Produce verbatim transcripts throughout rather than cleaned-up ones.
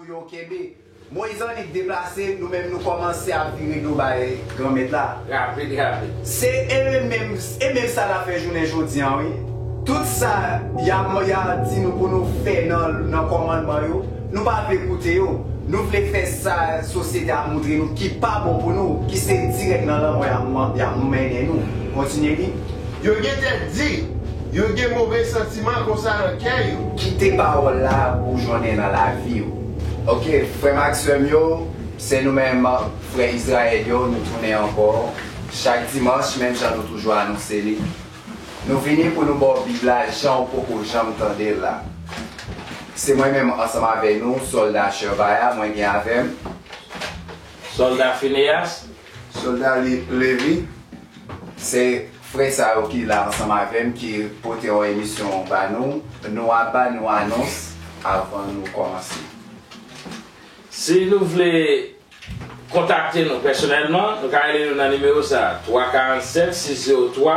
Yo kenbe. Moyiz annik deplase, nou menm nou kòmanse ap vire do bay Granmèt la. Rapid, rapid. Se e menm, e menm sa n ap fè jounen jodi an, wi. Tout sa y a, y a di nou pou nou fè nan, nan kòmandman yo, nou pa vle koute yo. Nou vle fè sa sosyete a montre nou ki pa bon pou nou, ki se dirèk nan lanmò y ap, y ap mennen nou. Kontinye li. Yo gen tèt di, yo gen move santiman konsa nan kè yo. Kite pawòl la boujonnen nan lavi w. Oke, frè m ak sè m yo, se nou menm, frè Izrayèl yo, nou tounen ankò. Chak dimanch, menm jan nou toujou anonse li. Nou vini pou nou ba w Bib la jan w poko janm tande l la. Se mwen menm ansanm avè nou, sòlda Chèbaya, mwen gen avè m. Sòlda Fineyas. Sòlda Li-, Levi. Se frè sa yo ki la ansanm avè m, ki pote yon emisyon ba nou. Nou ap ba nou anons avan nou kòmanse. Si nou vle kontakte nou pèsonèlman, nou ka rele nou nan nimewo sa, twa karannsèt sis zewo twa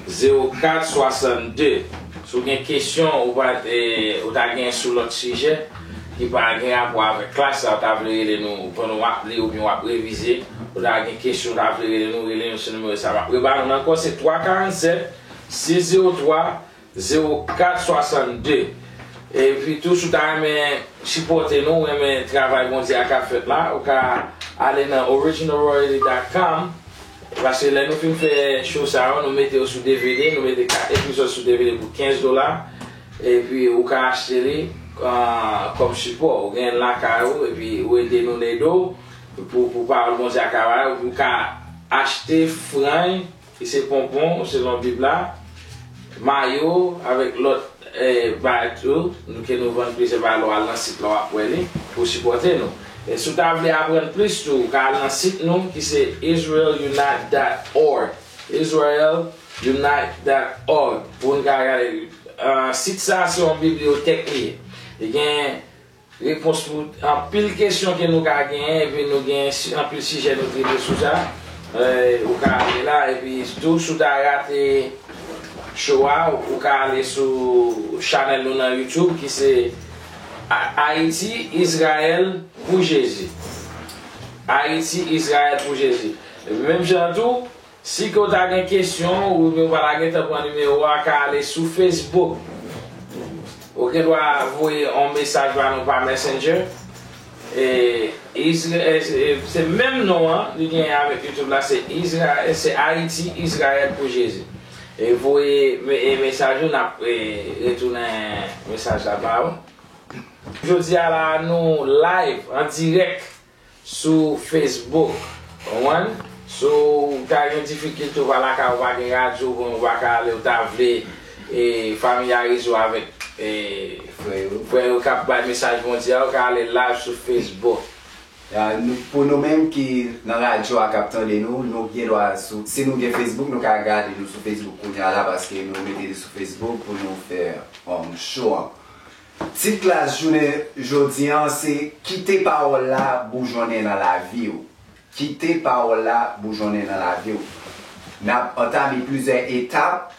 zewo kat swasannde. Si w gen kesyon ou pa, e, ou ta gen sou lòt sijè ki pa gen rapò avèk klas la, ou ta vle rele nou pandan w ap li oubyen w ap revize, ou ta gen kesyon, ou ta vle rele nou, rele nou sou nimewo sa. M ap reba nou ankò, se twa karannsèt sis zewo twa zewo kat swasannde. Epi tou, si w ta renmen sipòte nou, ou renmen travay Bondye a k ap fèt la, ou ka ale nan original royalty dot com. Paske lè nou fin fè show sa yo, nou mete yo sou D V D, nou mete kat epizòd sou D V D pou kenz dola. Epi ou ka achte li, ah, kòm sipò. Ou gen l lakay ou, epi ou ede nou nan ede w pou, pou pawòl Bondye a ka bay ou. Ou ka achte fray, ki se ponpon, selon Bib la, mayo, avèk lòt, eh, bagay tou, nou ke nou vann plizyè bagay, lè w al nan sit la, w ap wè li, pou sipòte nou. E si w ta vle aprann plis tou, ou ka al nan sit nou, ki se Israel Unite dot org. Israel Unite dot org. Pou n ka gade, ah, sit sa, se yon bibliyotèk li ye. Li gen repons pou anpil kesyon ke nou ka genyen, epi nou gen si-, anpil sijè nou trete sou sa. Eh, ou ka ale la, epi tou, si w ta rate show a, ou ka ale sou chanèl nou nan YouTube, ki se A-, Ayiti, Izrayèl pou Jezi. Ayiti, Izrayèl pou Jezi. Epi menm jan tou, si ke w ta gen kesyon, oubyen w pa ta gentan pran nimewo a, ka ale sou Facebook. Ou gen dwa voye yon mesaj ba nou pa Messenger. E, Izra-, e, e, se menm non an, li genyen avèk YouTube la, se Izra-, se Ayiti, Izrayèl pou Jezi. E voye me-, e mesaj ou, n ap, e, retounen mesaj la ba ou. Jodi a la, nou live, an dirèk, sou Facebook. Konprann? Si w ta gen difikilte, ou pa lakay ou, pa gen radyo, bon, ou pa ka ale, ou ta vle, e, familyarize w avèk, e, frè yo, frè yo k ap bay mesaj Bondye a, ou ka ale live sou Facebook. Ya, nou, pou nou menm ki nan radyo a k ap tande nou, nou gen dwa sou, si nou gen Facebook, nou ka gade nou sou Facebook kounye a la, paske nou mete li sou Facebook pou nou fè, um, show an. Tit klas jounen jodi an se Kite pawòl la boujonnen nan lavi w. Kite pawòl la boujonnen nan lavi w. N ap antame plizyè etap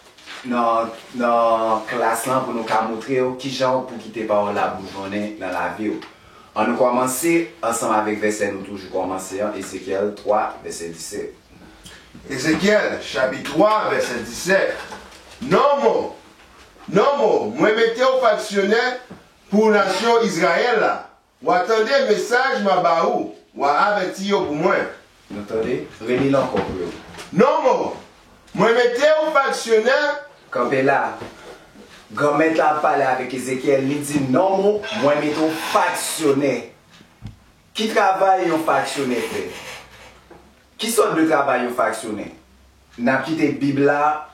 nan, nan klas lan pou nou ka montre w kijan w pou kite pawòl la boujonnen nan lavi w. Ann nou kòmanse ansanm avèk vèsè nou toujou kòmanse an, Ezekyèl twa, vèsè disèt. Ezekyèl, chapit twa, vèsè disèt. Nonm o, nonm o, mwen mete w faksyonè pou nasyon Izrayèl la. W a tande mesaj m a ba ou, w a avèti yo pou mwen. Nou tande? Reli l ankò pou yo. Nonm o, mwen mete w faksyonè. Kanpe la. Granmèt la ap pale avèk Ezekyèl, li di, nonm o, mwen mete w faksyonè. Ki travay yon faksyonè fè? Ki sòt de travay yon faksyonè? N ap kite Bib la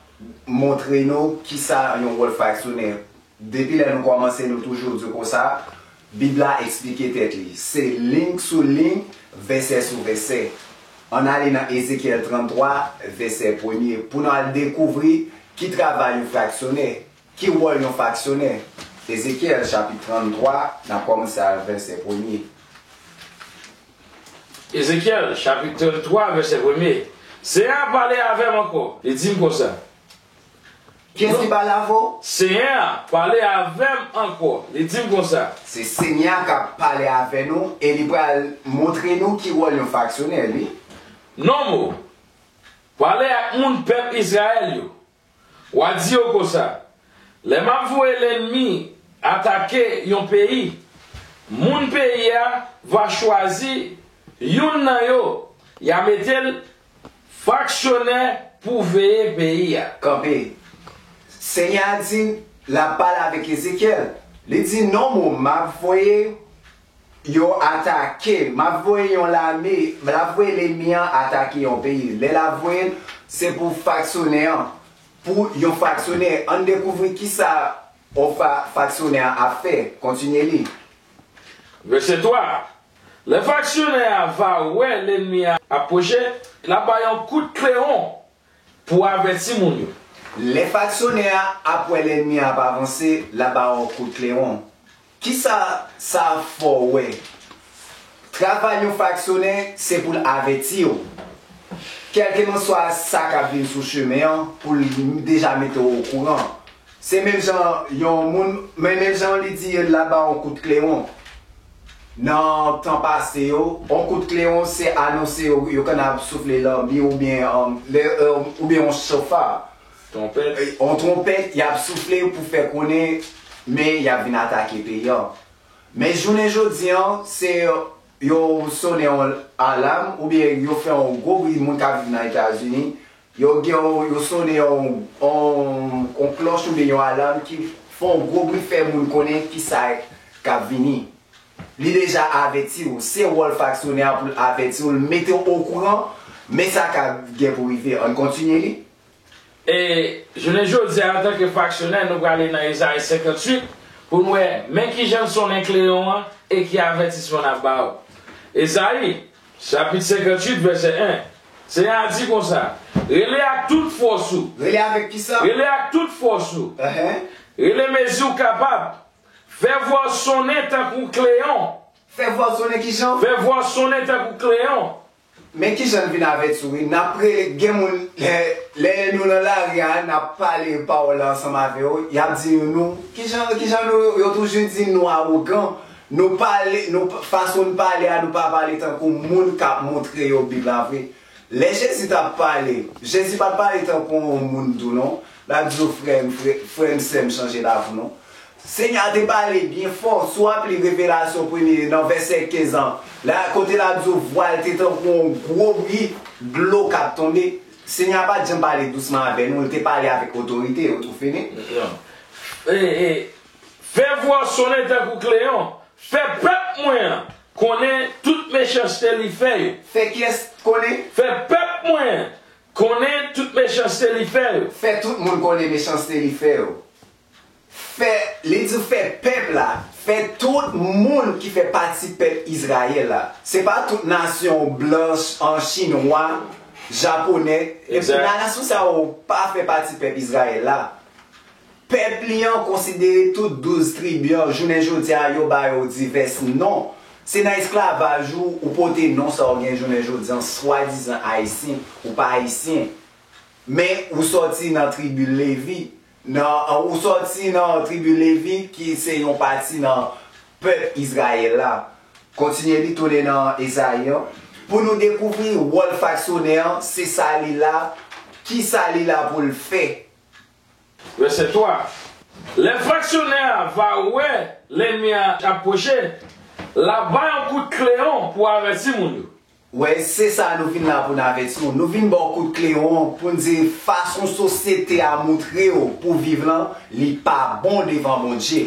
montre nou kisa yon wòl faksyonè. Depi lè nou kòmanse, nou toujou di konsa, Bib la eksplike tèt li. Se liy sou liy, vèsè sou vèsè. Ann ale nan Ezekyèl tranntwa, vèsè premye, pou n al dekouvri ki travay yon faksyonè, ki wòl yon faksyonè. Ezekyèl chapit tranntwa, n ap kòmanse a vèsè premye. Ezekyèl, chapit tranntwa, vèsè premye. Seyè a pale avè m ankò. Li di m konsa, Kiyès ki pale avè w? Senyè a pale avè m ankò. Li di m konsa. Se Senyè a k ap pale avè nou e li pral montre nou ki wòl yon faksyonè, wi. Nonm o, pale ak moun pèp Izrayèl yo. W a di yo konsa, lè m ap voye lènmi atake yon peyi, moun peyi a va chwazi youn nan yo, y a mete l faksyonè pou veye peyi a. Kanpe. Senyè a di l ap pale avèk Ezekyèl. Li di, nonm o, m ap voye yo atake, m ap voye yon lame, m ap voye lènmi an atake yon peyi. Lè l ap voye l, se pou faksyonè an, pou yon faksyonè. Ann dekouvri kisa yon fa, faksyonè an ap fè. Kontinye li. Vèsè twa. Lè faksyonè a va wè lènmi an ap pwoche, l ap bay yon kout klewon pou avèti moun yo. Lè faksyonè a ap wè lènmi an ap avanse, l ap ba w yon kout klewon. Kisa sa fè w wè? Travay yon faksyonè, se pou l avèti w. Kèlkelanswa sa k ap vin sou chemen an, pou l deja mete w okouran. Se menm jan yon moun, men menm jan li di l ap ba w yon kout klewon. Nan tan pase yo, yon kout klewon se anonse yo, yo konn ap soufle lanbi oubyen, um, le, um, oubyen yon chofa. Twonpèt. E, yon twonpèt, y ap soufle pou fè konnen, men y ap vin atake peyi an. Men jounen jodi an, se yo sonnen yon alam, oubyen yo fè yon gwo bri, moun k ap viv nan Etazini, yo gen yon, yo sonnen yon, yon, yon klòch oubyen yon alam ki fè yon gwo bri, fè moun konnen kisa k ap vini. Li deja avèti w. Se wòl faksyonè a pou l avèti w, l mete w okouran, men sa k ap gen pou rive. Ann kontinye li. E jounen jodi a, antanke faksyonè, nou prale nan Ezayi senkantuit pou n wè men kijan l sonnen klewon an e ki avètisman l ap ba w. Ezayi, chapit senkantuit, vèsè en. Senyè a di konsa, rele ak tout fòs ou. Rele avèk kisa? Rele ak tout fòs ou. Enhen. Rele mezi w kapab. Fè vwa w sonnen tankou klewon. Fè vwa w sonnen kijan? Fè vwa w sonnen tankou klewon. Men kijan n vin avèti w, wi. N ap rele, gen moun, lè, lè nou nan lari a, n ap pale pawòl la ansanm avè yo, y ap di nou, kijan, kijan nou, yo toujou di nou awogan, nou pale, nou, fason n pale a, nou pa pale tankou moun k ap montre yo Bib la vre. Lè Jezi t ap pale, Jezi pa t pale tankou yon moun dou, non. L ap di w, frè m, frè, frè m, sè m, chanje lavi w, non. Senyè a te pale byen fò. Si w ap li Revelasyon premye nan vèsè kenz lan, la, kote l ap di w vwa l te tankou yon gwo bri dlo k ap tonbe, Senyè a pa t janm pale dousman avè nou, li te pale avèk otorite. Ou tou fini? Non. E, e, fè vwa w sonnen tankou klewon, fè pèp mwen an konnen tout mechanste li fè yo. Fè kiyès konnen? Fè pèp mwen an konnen tout mechanste li fè yo. Fè tout moun konnen mechanste li fè yo. Fè, li di fè pèp la, fè tout moun ki fè pati pèp Izrayèl la. Se pa tout nasyon blanch, an chinwa, japonè, epi nan nasyon sa yo pa fè pati pèp Izrayèl la. Pèp li an konsidere tout douz tribi an, jounen jodi a yo ba yo divès non. Se nan esklavaj ou, ou pote non sa w gen jounen jodi an, swadizan ayisyen, ou pa ayisyen. Men ou sòti nan tribi Levi, nan, ou sòti nan tribi Levi ki se yon pati nan pèp Izrayèl la. Kontinye li tounen nan Ezayi an. Pou nou dekouvri wòl faksyonè an, se sa li la, ki sa li la pou l fè. Vèsè twa. Lè faksyonè a va wè lènmi an ap pwoche, l ap bay yon kout klewon pou avèti moun yo. Wè, se sa nou vin la pou n avèti w. Nou vin ba w kout klewon pou n di fason sosyete a montre w pou viv lan, li pa bon devan Bondye.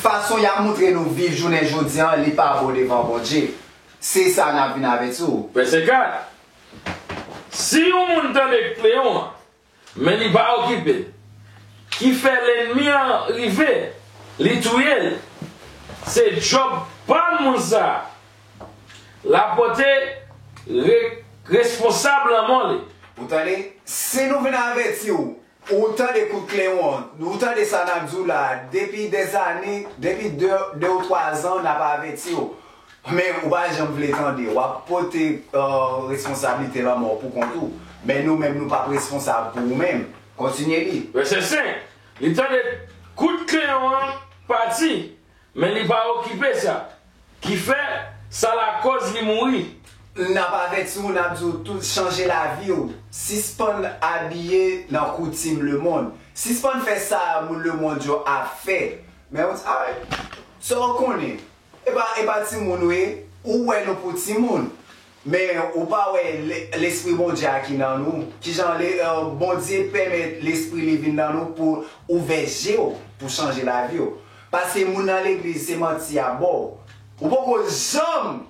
Fason y ap montre nou viv jounen jodi an, li pa bon devan Bondye. Se sa n ap vin avèti w. Vèsè kat. Si yon moun tande klewon an, men li pa okipe l, ki fè lènmi an rive, li touye l. Se djòb pa moun sa a. L ap pote re-, responsab lanmò li. Ou tande? Si nou vin avèti w, ou tande kout klewon an, ou tande sa n ap di w la, depi dèzane, depi de, de ou twa zan, n ap avèti w. Men ou pa janm vle tande. W ap pote, eh, responsablite lanmò w pou kont ou. Men nou menm, nou p ap responsab pou ou menm. Kontinye li. Vèsè senk. Li tande kout kleyon an pati, men li pa okipe sa. Kifè, sa lakòz li mouri. N ap avèti w, n ap di w tout, chanje lavi w. Sispann abiye nan koutim lemonn. Sispann fè sa moun lemonn yo ap fè. Men w di, a, sa w konnen. E pa, e pa timoun w ye, ou wè nou pou timoun. Men ou pa wè le- lespri Bondye a ki nan nou. Kijan le- eh, Bondye pèmèt lespri li vin nan nou pou ouvè je w, pou chanje lavi w. Paske moun nan legliz se manti y ap ba w. Ou poko janm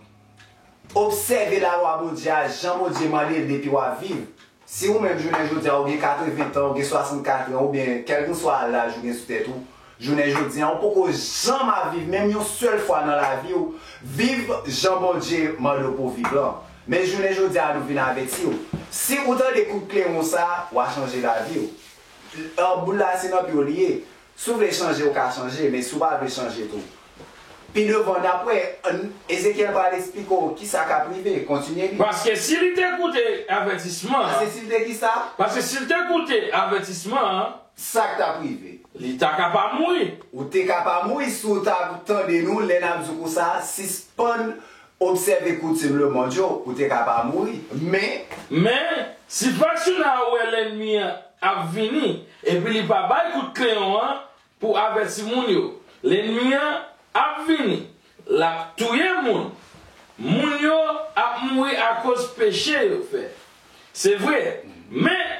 obsève lalwa Bondye a, jan Bondye mande l depi w ap viv. Si ou menm jounen jodi a ou gen katreven tan, ou gen swasannkat an, oubyen kèlkeswa laj ou gen sou tèt ou, jounen jodi a ou poko janm ap viv menm yon sèl fwa nan lavi w, viv jan Bondye mande w pou w viv lan. Men jounen jodi a nou vin avèti w. Si ou tande kout kleyon sa, w a chanje lavi w. An boul la se nan pye w li ye. Si w vle chanje, ou ka chanje, men si w pa vle chanje tou. Pi devan, n ap wè, Ezekyèl pral eksplike w kisa k ap rive. Kontinye li. Paske si li te koute avètisman an. Paske si li te kisa? Paske si li te koute avètisman an. Sa k t ap rive? Li ta ka pa mouri. Ou te ka pa mouri si w ta tande nou lè n ap di w konsa, sispann obsève koutim lemonn yo, ou te ka pa mouri. Men. Men, si faksyonè a wè lènmi an ap vini, epi li pa bay kout kleyon an pou avèti moun yo, lènmi an ap vini, l ap touye moun. Moun yo ap mouri akoz peche yo fè. Se vre, men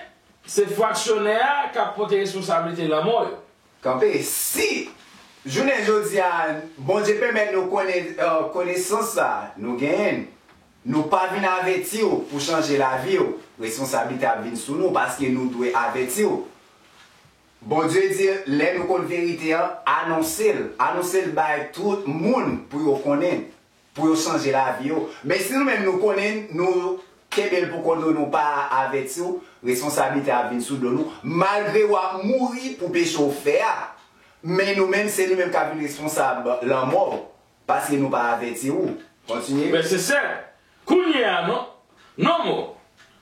se faksyonè a k ap pote responsablite lanmò yo. Kanpe, si jounen jodi a, Bondye pèmèt nou konnen, eh, konesans sa, nou genyen l, nou pa vin avèti w pou chanje lavi w, responsablite ap vin sou nou, paske nou dwe avèti w. Bondye di, lè nou konn verite an, anonse l, anonse l bay tout moun pou yo konnen, pou yo chanje lavi yo. Men si nou menm nou konnen l, nou kenbe l pou kont nou, nou pa avèti w, responsablite ap vin sou do nou, malgre w ap mouri pou peche w fè a. Men nou menm, se nou menm k ap vin responsab lanmò w, paske nou pa avèti w. Kontinye. Vèsè sèt. Kounye a, non, nonm o,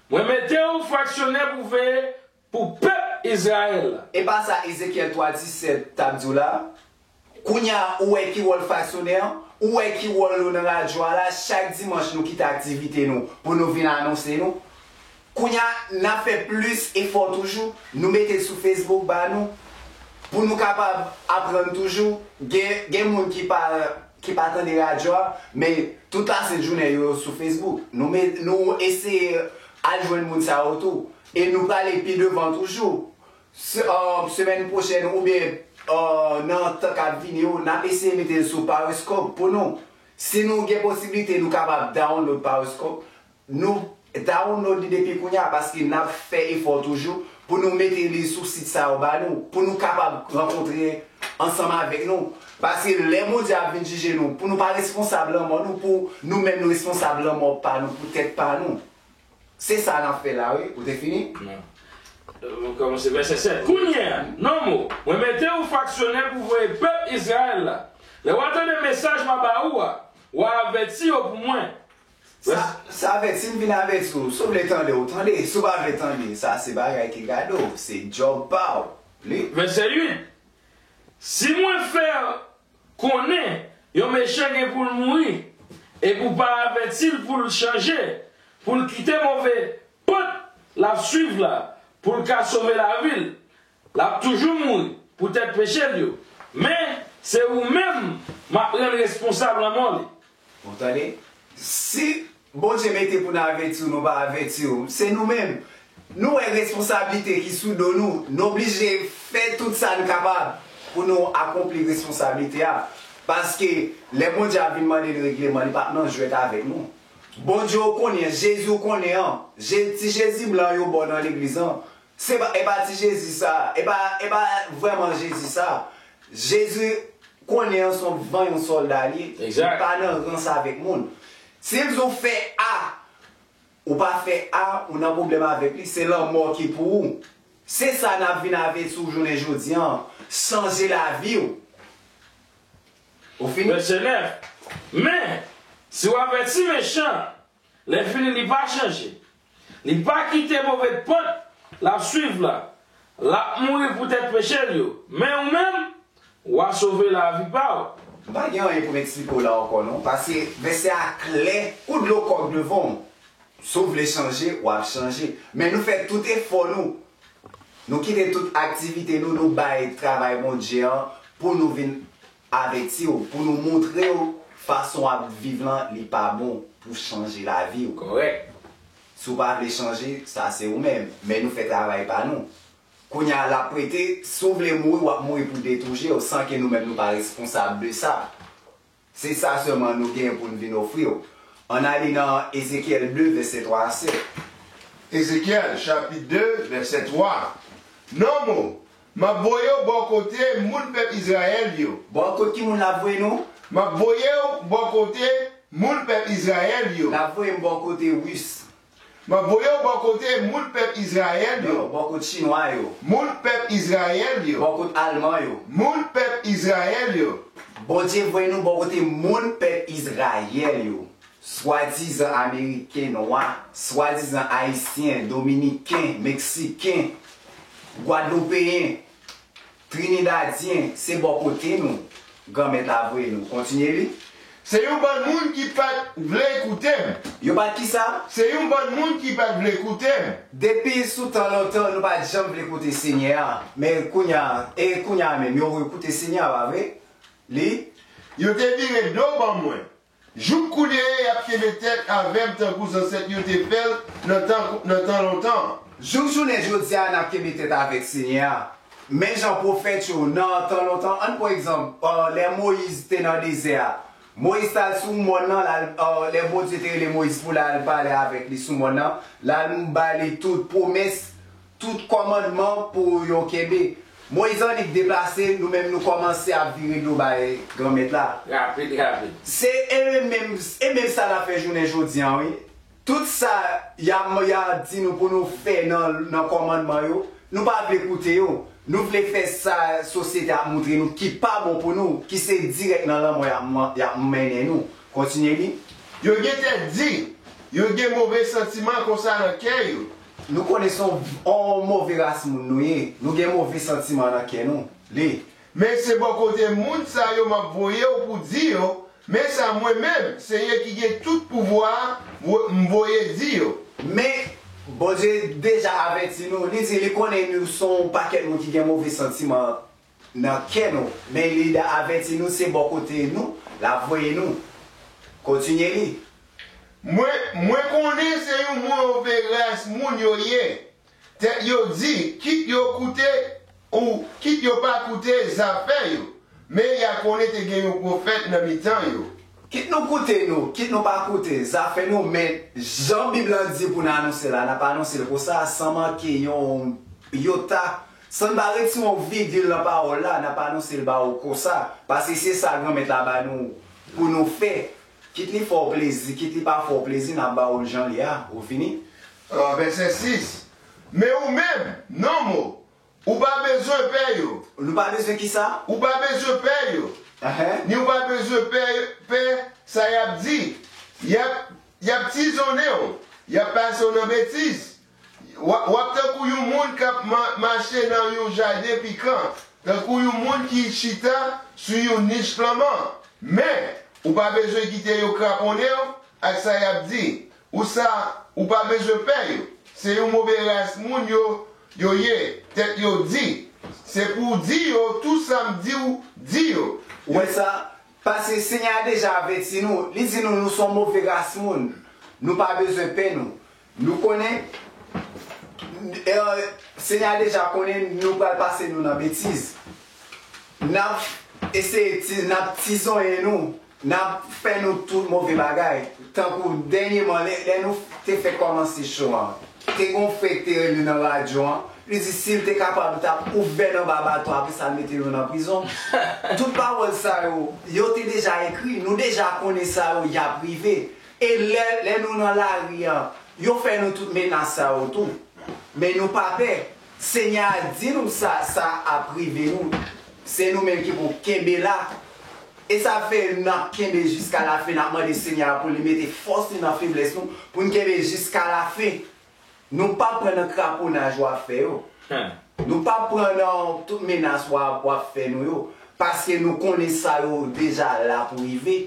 mwen mete w faksyonè pou veye pou pèp Izrayèl la. E pa sa Ezekyèl twa disèt t ap di w la? Kounye a, ou wè ki wòl faksyonè an? Ou wè ki wòl nou nan radyo a la? Chak dimanch, nou kite aktivite nou pou nou vin anonse nou. Kounye a, n ap fè plis efò toujou. Nou mete l sou Facebook ba nou, pou nou kapab aprann toujou. Gen, gen moun ki pa, ki pa tande radyo a, men tout lasent jounen yo sou Facebook. Nou met, nou eseye al jwenn moun sa yo tou. E nou prale pi devan toujou. Se, eh, semèn pwochèn oubyen, eh, nan tan k ap vini yo, n ap eseye mete l sou Periscope pou nou. Si nou gen posiblite, nou kapab download Periscope. Nou download li depi kounye a, paske n ap fè efò toujou pou nou mete li sou sit sa yo ba nou, pou nou kapab rankontre ansanm avèk nou. Paske lè Bondye ap vin jije nou, pou nou pa responsab lanmò nou, pou nou menm nou responsab lanmò pa nou, pou tèt pa nou. Se sa n ap fè la, wi. Ou te fini? Non. Euh, kòmanse vèsè sèt. Kounye a, nonm o, mwen mete w faksyonè pou voye pèp Izrayèl la. Lè w a tande mesaj m a ba ou a, w a avèti yo pou mwen. Sa, sa avèti m vin avèti w. Si w vle tande, w tande. Si w pa vle tande, sa se bagay ki gade w. Se djòb pa w. Li. Vèsè uit. Si mwen fè konnen yon mechan gen pou l mouri, epi w pa avèti l pou l chanje, pou l kite move pant l ap swiv la, pou l ka sove lavi l, l ap toujou mouri poutèt peche l yo. Men, se ou menm m ap rann responsab lanmò li. Ou tande? Si Bondye mete pou n avèti w, nou pa avèti w, se nou menm. Nou wè responsablite ki sou do nou, nou oblije fè tout sa n kapab pou nou akonpli responsablite a. Paske lè Bondye ap vin mande n regleman, li p ap nan jwèt avèk nou. Bondye w konnen, Jezi w konnen an, Je- ti Jezi blan yo ba w nan legliz lan, se pa, e pa ti Jezi sa, e pa, e pa vrèman Jezi sa. Jezi konnen an se yon vanyan sòlda li ye. Li pa nan rans avèk moun. Si l di w fè A, ou pa fè A, ou nan pwoblèm avèk li, se lanmò ki pou ou. Se sa n ap vin avèti w jounen jodi an. Chanje lavi w. Ou fini? Vèsè nèf. Men, si w avèti mechan, lè fini li pa chanje. Li pa kite move pant l ap swiv la. L ap mouri poutèt peche l yo. Men ou menm, w a sove lavi pa w. M pa gen anyen pou m eksplike w la ankò non, paske vèsè a klè kou dlo kòk devan w. Si w vle chanje, w ap chanje. Men nou fè tout efò nou. Nou kite tout aktivite nou, nou bay travay Bondye an pou nou vin avèti w, pou nou montre w fason w ap viv lan, li pa bon pou chanje lavi w. Kòrèk. Si w pa vle chanje, sa se ou menm. Men nou fè travay pa nou. Kounye a, l ap prete, si w vle mouri, w ap mouri pou detouche w, san ke nou menm nou pa responsab de sa. Se sa sèlman nou gen pou n vin ofri w. Ann ale nan Ezekyèl de, vèsè twa a sèt. Ezekyèl, chapit de, vèsè twa. Nonm ou, m ap voye w bò kote moun pèp Izrayèl yo. Bò kot ki moun l ap voye nou? M ap voye w bò kote moun pèp Izrayèl yo. L ap voye m bò kote Ris. M ap voye w bò kote moun pèp Izrayèl yo. Non, bò kot Chinwa yo. Moun pèp Izrayèl yo. Bò kot Alman yo. Moun pèp Izrayèl yo. Bondye voye nou bò kote moun pèp Izrayèl yo. Swadizan Ameriken nwa, swadizan Ayisyen, Dominiken, Meksiken, Gwadloupeyen, Trinidadyen, se bò kote nou Granmèt la voye nou. Kontinye li. Se yon bann moun ki pa t vle koute m. Yo pa t ki sa? Se yon bann moun ki pa t vle koute m. Depi sou tan lontan, nou pa t janm vle koute Senyè a. Men kounye a, e kounye a menm, yo vle koute Senyè a, pa vre? Li. Yo te vire do ban mwen. Jouk kounye a, y ap kenbe tèt avè m tankou zansèt yo te fè l nan tan, nan tan lontan. Jouk jounen jodi a, n ap kenbe tèt avèk Senyè a. Men jan pwofèt yo nan tan lontan, ann pran egzanp, lè Moyiz te nan dezè a. Moyiz t al sou mòn nan, l al, lè Bondye te rele Moyiz pou l al pale avèk li sou mòn nan, l al ba li tout pwomès, tout kòmandman pou yo kenbe. Moyiz annik deplase, nou menm nou kòmanse ap vire do bay Granmèt la. Rapid, rapid. Se e menm, e menm sa n ap fè jounen jodi a, wi. Tout sa y a, y a di nou pou nou fè nan, nan kòmandman yo, nou pa vle koute yo. Nou vle fè sa sosyete ap montre nou ki pa bon pou nou, ki se dirèk nan lanmò y ap, y ap mennen nou. Kontinye li. Yo gen tèt di, yo gen move santiman konsa nan kè yo. Nou konnen se yon, yon move ras moun nou ye. Nou gen move santiman nan kè nou. Li. Men se bò kote moun sa yo m ap voye w pou di yo, men sa mwen menm, Senyè ki gen tout pouvwa a, vo-, m voye di yo. Men, Bondye deja avèti nou. Li di li konnen nou se yon pakèt moun ki gen move santiman nan kè nou. Men li avèti nou se bò kote nou l ap voye nou. Kontinye li. Mwen, mwen konnen se yon move ras moun yo ye. Tèt yo di, kit yo koute ou kit yo pa koute, zafè yo. Men y a konnen te gen yon pwofèt nan mitan yo. Kit nou koute nou, kit nou pa koute, zafè nou, men jan Bib lan di pou n anonse l la, n ap anonse l konsa, san manke yon yota, san n pa retire yon vigil nan pawòl la, n ap anonse l ba w konsa, paske se sa Granmèt la ba nou pou nou fè. Kit li fè w plezi, kit li pa fè w plezi, n ap ba w l jan l ye a. Ou fini? Ah, vèsè sis. Men ou menm, nonm ou, ou pa bezwen pè yo. Nou pa bezwen ki sa? Ou pa bezwen pè yo. Ni ou pa bezwen pè, pè sa y ap di. Y ap, y ap tizonnen w. Y ap pase w nan betiz. W ap, w ap tankou yon moun k ap ma-, mache nan yon jaden pikan, tankou yon moun ki chita sou yon nich flanman. Men, ou pa bezwen kite yo kraponnen w ak sa y ap di. Ou sa, ou pa bezwen pè yo. Se yon move ras moun yo, yo ye. Tèt yo di. Se pou w di yo tou sa m di w, di yo. Ou wè sa? Paske Senyè a deja avèti nou. Li di nou, nou se yon move ras moun. Nou pa bezwen pè nou. Nou konnen, eh, Senyè a deja konnen nou pral pase nou nan betiz. N ap eseye ti-, n ap tizonyen nou, n ap fè nou tout move bagay. Tankou dènyèman, lè, lè nou te fèk kòmanse cho a, te gen yon frè ki te rele nan radyo a, li di si l te kapab, l t ap ouvè n anba bato, apre sa l mete nou nan prizon. Tout pawòl sa yo, yo te deja ekri, nou deja konnen sa yo, y ap rive. E lè, lè nou nan lari a, yo fè nou tout menas sa yo tou. Men nou pa pè. Senyè a di nou sa, sa ap rive nou. Se nou menm ki pou kenbe la. E sa fè n ap kenbe jiska lafen, n ap mande Senyè a pou li mete fòs li nan feblès nou, pou n kenbe jiska lafen. Nou pa pran nan kraponaj w ap fè yo. Nou p ap pran nan tout menas w ap, w ap fè nou yo, paske nou konnen sa yo deja la pou rive,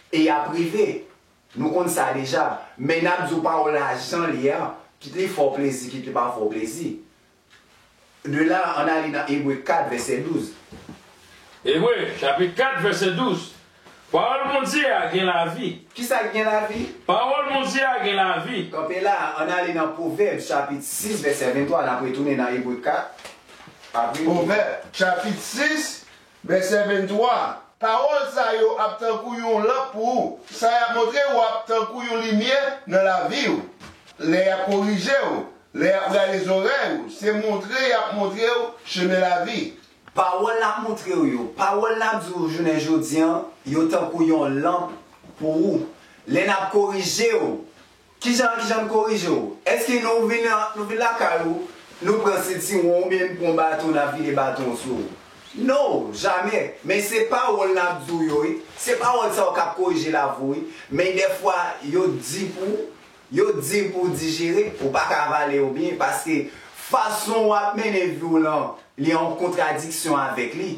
e y ap rive. Nou konn sa deja, men n ap di w pawòl la jan l ye a, kit li fè w plezi, kit li pa fè w plezi. De la, ann ale nan Ebre kat, vèsè douz. Ebre, chapit kat, vèsè douz. Pawòl Bondye a gen lavi. Kisa k gen lavi? Pawòl Bondye a gen lavi. Kanpe la, ann ale nan Pwovèb, chapit sis, vèsè venntwa, n ap retounen nan Ebre kat. Apre Pwovèb, chapit sis, vèsè venntwa. Pawòl sa yo ap tankou yon lanp pou ou. Sa y ap montre w ap tankou yon limyè nan lavi w. Lè y ap korije w, lè y ap rale zòrèy ou, se montre y ap montre w chemen lavi. Pawòl n ap montre w yo, pawòl n ap di w jounen jodi an, yo tankou yon lanp pou ou. Lè n ap korije w, kijan, kijan n korije w? Èske nou vin, nou vin lakay ou, nou pran sitiwon oubyen n pran baton, n ap vide baton sou ou? No, jamè. Men se pawòl n ap di w yo, wi. Se pawòl sa yo k ap korije lavi w, wi. Men dèfwa, yo di pou, yo di pou w dijere, ou pa ka avale yo byen, paske fason w ap mennen vi w lan, li an kontradiksyon avèk li.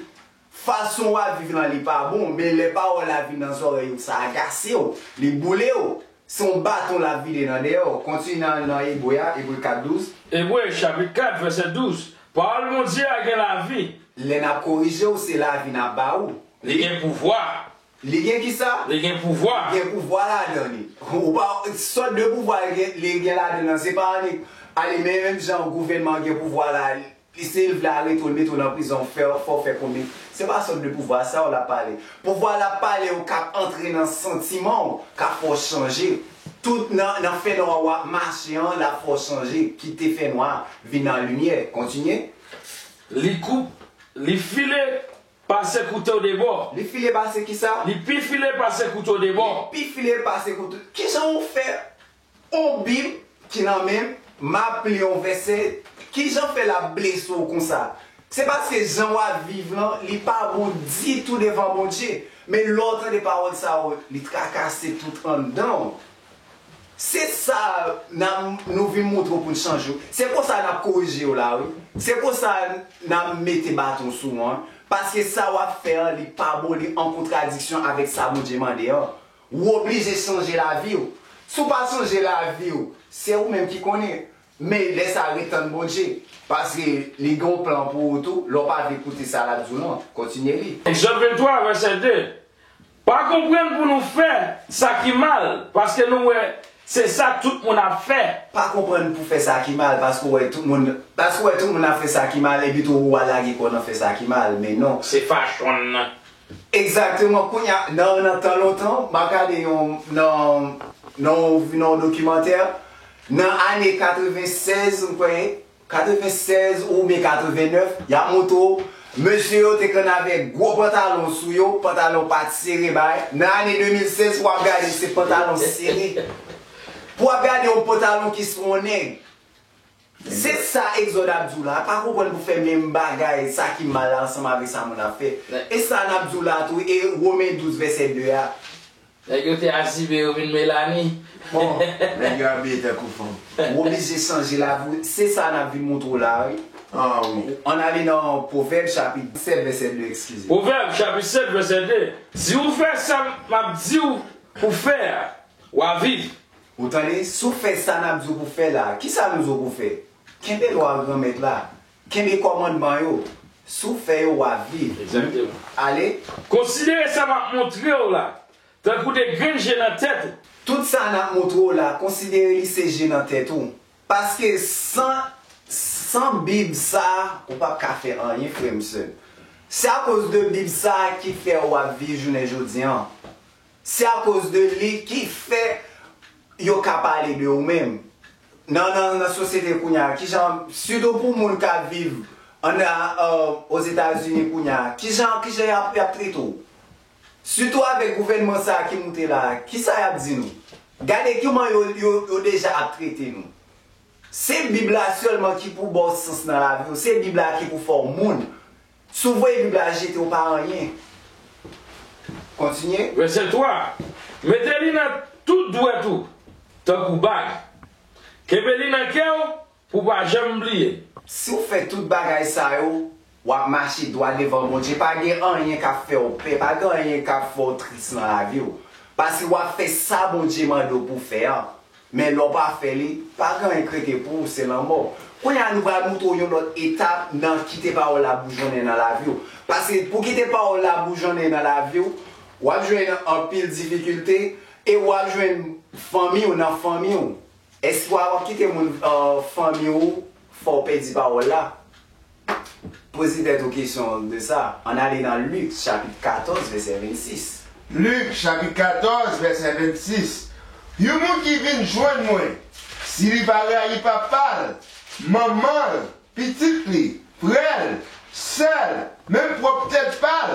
Fason w ap viv lan, li pa bon, men lè pawòl la vin nan zòrèy ou, sa agase w, li boule w. Se yon baton l ap vide nan dèyè w. Kontinye nan, nan Ebre a, Ebre kat douz. Ebre, chapit kat, vèsè douz. Pawòl Bondye a gen lavi. Lè n ap korije w, se lavi n ap ba ou. Li gen pouvwa. Li gen kisa? Li gen pouvwa. Gen pouvwa ladan li. Ou pa, sòt de pouvwa li gen, li gen ladan l lan, se pa annik ale, men menm jan gouvènman an gen pouvwa la, li se l vle arete w, l mete w nan prizon, fè, fè w fè konbyen. Se pa sòt de pouvwa sa yo l ap pale. Pouvwa l ap pale yo k ap antre nan santiman w, k ap fè w chanje. Tout nan, nan fènwa w ap mache an, l ap fè w chanje, kite fènwa, vin nan limyè. Kontinye. Li koup, li file, pase kouto de bò. Li file pase kisa? Li pi file pase kouto de bò. Li pi file pase kouto. Kijan w fè yon Bib ki nan men m, m ap li yon vèsè, kijan fè l ap blese w konsa? Se paske jan w ap viv lan, li pa bon ditou devan Bondye. Men lè w tande pawòl sa yo, li trakase tout anndan w. Se sa n ap, nou vin montre w pou n chanje w. Se konsa n ap korije w la, wi. Se konsa n ap mete baton sou w an. Paske sa w ap fè an, li pa bon, li an kontradiksyon avèk sa Bondye mande an. Ou oblije chanje lavi w. Si w pa chanje lavi w, se ou menm ki konnen. Men lè sa, ret tann Bondye. Paske li gen yon plan pou ou tou, lè w pa vle koute sa l ap di w lan. Kontinye li. Egzòd venntwa, vèsè de. Pa konprann pou nou fè sa ki mal, paske nou wè se sa tout moun ap fè. Pa konprann pou fè sa ki mal, paske w wè tout moun, paske w wè tout moun ap fè sa ki mal, epi tou ou al lage kò w nan fè sa ki mal, men non. Se fachon n nan. Egzakteman, kounye a, nan, nan tan lontan, m ap gade yon, nan, nan, nan yon dokimantè, nan ane katreven sèz, m kwè, katreven sèz oubyen katreven nèf, y ap montre w, mesye yo te konn avèk gwo pantalon sou yo, pantalon pa t sere bay. Nan ane de mil sèz, w ap gade se pantalon sere. Pou w ap gade yon pantalon ki sou yon nèg. Se sa Egzòd ap di w la. Pa konprann pou fè menm bagay, sa ki mal la, ansanm avèk sa moun ap fè. E sa n ap di w la tou, e Women douz vèsè de a. Nèg yo te azibe, yo vin Melani. Bon, nèg yo abiye tankou fanm. Ou oblije chanje lavi w. Se sa n ap vin montre w la, wi. Ah, wi. Ann ale nan Pwovèb chapit sèt vèsè de, eskize. Pwovèb chapit sèt vèsè de. Si w fè sa m ap di w pou fè a, w a viv. Ou tande? Si w fè sa n ap di w pou fè la, kisa nou di w pou fè? Kenbe lwa Granmèt la. Kenbe kòmandman yo. Si w fè yo, w a viv. Egzakteman. Ale. Konsidere sa m ap montre w la, tankou de grenn je nan tèt ou. Tout sa n ap montre w la, konsidere li se je nan tèt ou. Paske san, san Bib sa, ou p ap ka fè anyen, frè m, sè m. Se akoz de Bib sa ki fè w ap viv jounen jodi an. Se akoz de li ki fè yo ka pale de ou menm. Nan, nan, nan sosyete kounye a, kijan, sitou pou moun k ap viv ann, euh, Ozetazini kounye a, kijan, kijan y ap, y ap trete w? Sitou avèk gouvènman sa a ki moute la a, kisa y ap di nou? Gade kòman yo, yo, yo deja ap trete nou. Se Bib la sèlman ki pou ba w sans nan lavi w. Se Bib la ki pou fè w moun. Si w voye Bib la jete, w pa anyen. Kontinye. Vèsè twa. Mete li nan tout dwèt ou, tankou bag. Kenbe li nan kè w, pou w pa janm bliye. Si w fè tout bagay sa yo, w ap mache dwat devan Bondye. Pa gen anyen k ap fè w pè, pa gen anyen k ap fè w tris nan lavi w. Paske w ap fè sa Bondye mande w pou w fè an. Men lè w pa fè li, pa gen anyen k rete pou ou, se lanmò. Kounye a, nou pral montre w yon lòt etap nan kite pawòl la boujonnen nan lavi w. Paske pou kite pawòl la boujonnen nan lavi w, w ap jwenn anpil difikilte e w ap jwenn fanmi w nan fanmi w. Èske w ap kite moun, euh, fanmi w fè w pèdi pawòl la? Poze tèt ou kesyon de sa. Ann ale nan Lik, chapit katòz, vèsè vennsis. Lik, chapit katòz, vèsè vennsis. Yon moun ki vin jwenn mwen, si li pa rayi papa l, manman l, pitit li, frè l, sè l, menm pwòp tèt pa l,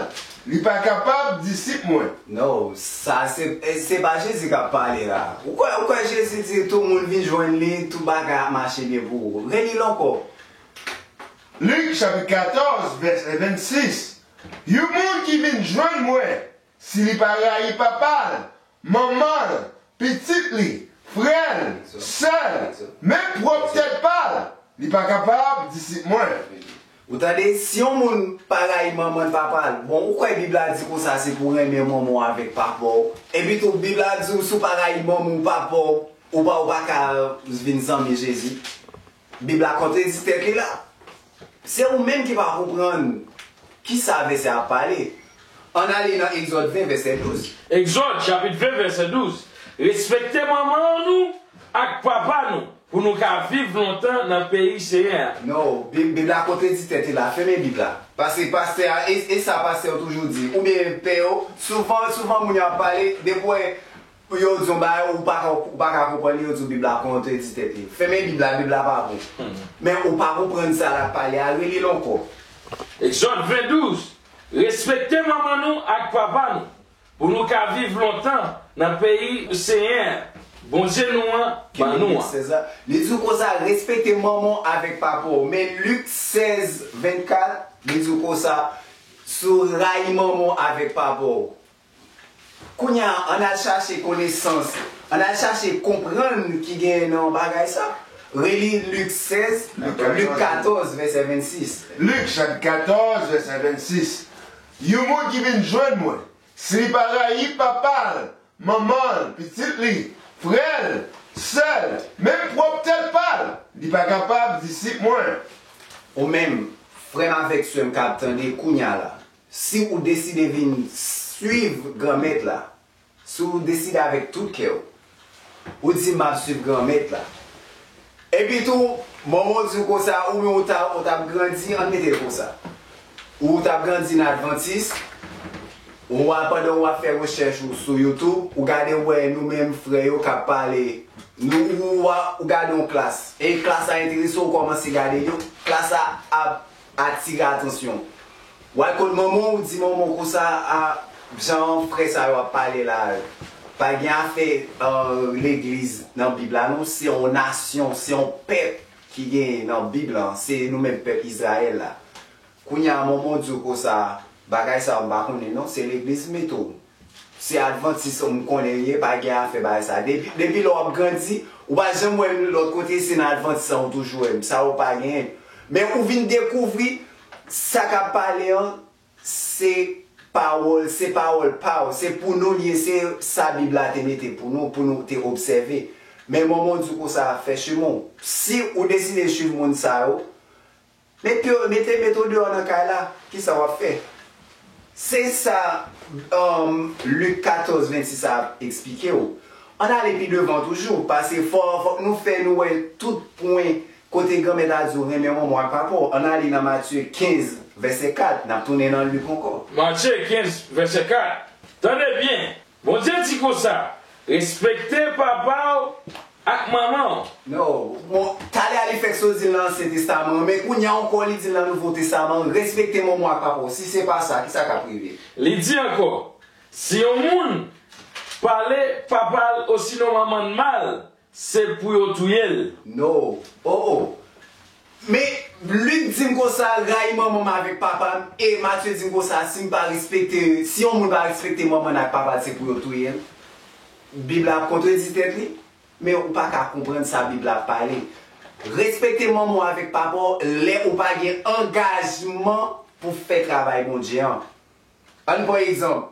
li pa kapab disip mwen. Non, sa se, se pa Jezi k ap pale la. Ou kwè, ou kwè Jezi di tout moun vin jwenn li, tout bagay ap mache byen pou ou? Reli l ankò. Lik, chapit katòz, vèsè vennsis. Yon moun ki vin jwenn mwen, si li pa rayi papa l, manman l, pitit li, frè l, sè l, menm pwòp tèt pa l, li pa kapab disip mwen. Ou tande, si yon moun pa rayi manman l, papa l, bon, ou kwè Bib la di konsa se pou w renmen manman w avèk papa w? Epi tou, Bib la di w si w pa rayi manman w, papa w, ou pa, ou pa ka vin zanmi Jezi? Bib la kontredi tèt li la. Se ou menm ki pa konprann kisa vèsè a ap pale. Ann ale nan Egzòd ven, vèsè douz. Egzòd, chapit ven, vèsè douz. Respekte manman nou ak papa nou, pou nou ka viv lontan nan peyi Senyè a. Non, Bib, Bib la kontredi tèt li la. Fèmen Bib la. Paske pastè a, e, e sa pastè yo toujou di, oubyen pè yo, souvan, souvan moun yo ap pale, depi w wè Pou yo di yon bagay, ou pa ka, ou pa ka konprann li, yo di w Bib la kontredi tèt li. Fèmen Bib la, Bib la pa bon. Men ou pa konprann sa l ap pale a, reli l ankò. Egzòd ven douz. Respekte manman nou ak papa nou, pou nou ka viv lontan nan peyi Senyè, Bondye nou an, ban nou an. Li di w konsa, respekte manman w avèk papa w. Men Lik sèz vennkat, li di w konsa, si w rayi manman w avèk papa w, Kounye a, ann al chache konesans, ann al chache konprann ki genyen nan bagay sa. Reli Lik sèz, Lik katòz, vèsè vennsis. Lik chapit katòz, vèsè vennsis. Yon moun ki vin jwenn mwen, si li pa rayi papa l, manman l, pitit li, frè l, sè l, menm pwòp tèt pa l, li pa kapab disip mwen. Ou menm, frè m avèk sè m k ap tande kounye a la, Si ou deside vin swiv Granmèt la, si ou deside avèk tout kè w, ou di, "M ap swiv Granmèt la." Epi tou, manman w di w konsa, oubyen ou ta, ou t ap grandi, ann mete l konsa. Ou t ap grandi nan Advantis, ou a, pandan w ap fè rechèch ou sou YouTube, ou gade w wè nou menm frè yo k ap pale, nou, ou, ou a, ou gade yon klas, e klas la enterese w, ou kòmanse gade yo, klas la ap atire atansyon. W al kot manman w, ou di manman w konsa, a, jan frè sa yo ap pale la, pa gen afè, euh, legliz nan Bib la non, se yon nasyon, se yon pèp ki gen nan Bib la, se nou menm pèp Izrayèl la. Kounye a manman w di w konsa, bagay sa yo m pa konnen non, se legliz mete w. Se advantis ou m konnen l ye, pa gen afè bagay sa. Depi, depi lè w ap grandi, ou pa janm wè m lòt kote, se nan advantis lan ou toujou wè m. Sa ou pa genyen. Men ou vin dekouvri sa k ap pale an, se pawòl, se pawòl pa w. Se pou nou l ye, se sa Bib la te mete pou nou, pou nou te obsève. Men manman w di w konsa, fè chemen w. Si ou deside swiv moun sa yo, Mete, mete, mete w deyò nan kay la, kisa w ap fè? Se sa, um, Lik katòz vennsis a ap eksplike w. Ann ale pi devan toujou, paske fò, fòk nou fè nou wè tout pwen kote Granmèt la di w renmen manman w ak papa w. Ann ale nan Matye kenz, vèsè kat, n ap tounen nan Lik ankò. Matye kenz, vèsè kat. Tande byen! Bondye di konsa, respekte papa w ak manman w. Non, bon, talè a li fèk sot di l nan Ansyen Testaman an, men kounye a ankò li di l nan Nouvo Testaman, respekte manman w ak papa w. Si se pa sa, kisa k ap rive? Li di ankò, si yon moun pale papa l osinon manman l mal, se pou yo touye l. No. Oh, oh. Men, Lik di m konsa, rayi manman m avèk papa m, e Matye di m konsa, si m pa respekte, si yon moun pa respekte manman l ak papa l, se pou yo touye l. Bib la ap kontredi tèt li, men ou pa ka konprann sa Bib la ap pale. Respekte manman w avèk papa w lè ou pa gen angajman pou fè travay Bondye an. Ann pran egzanp,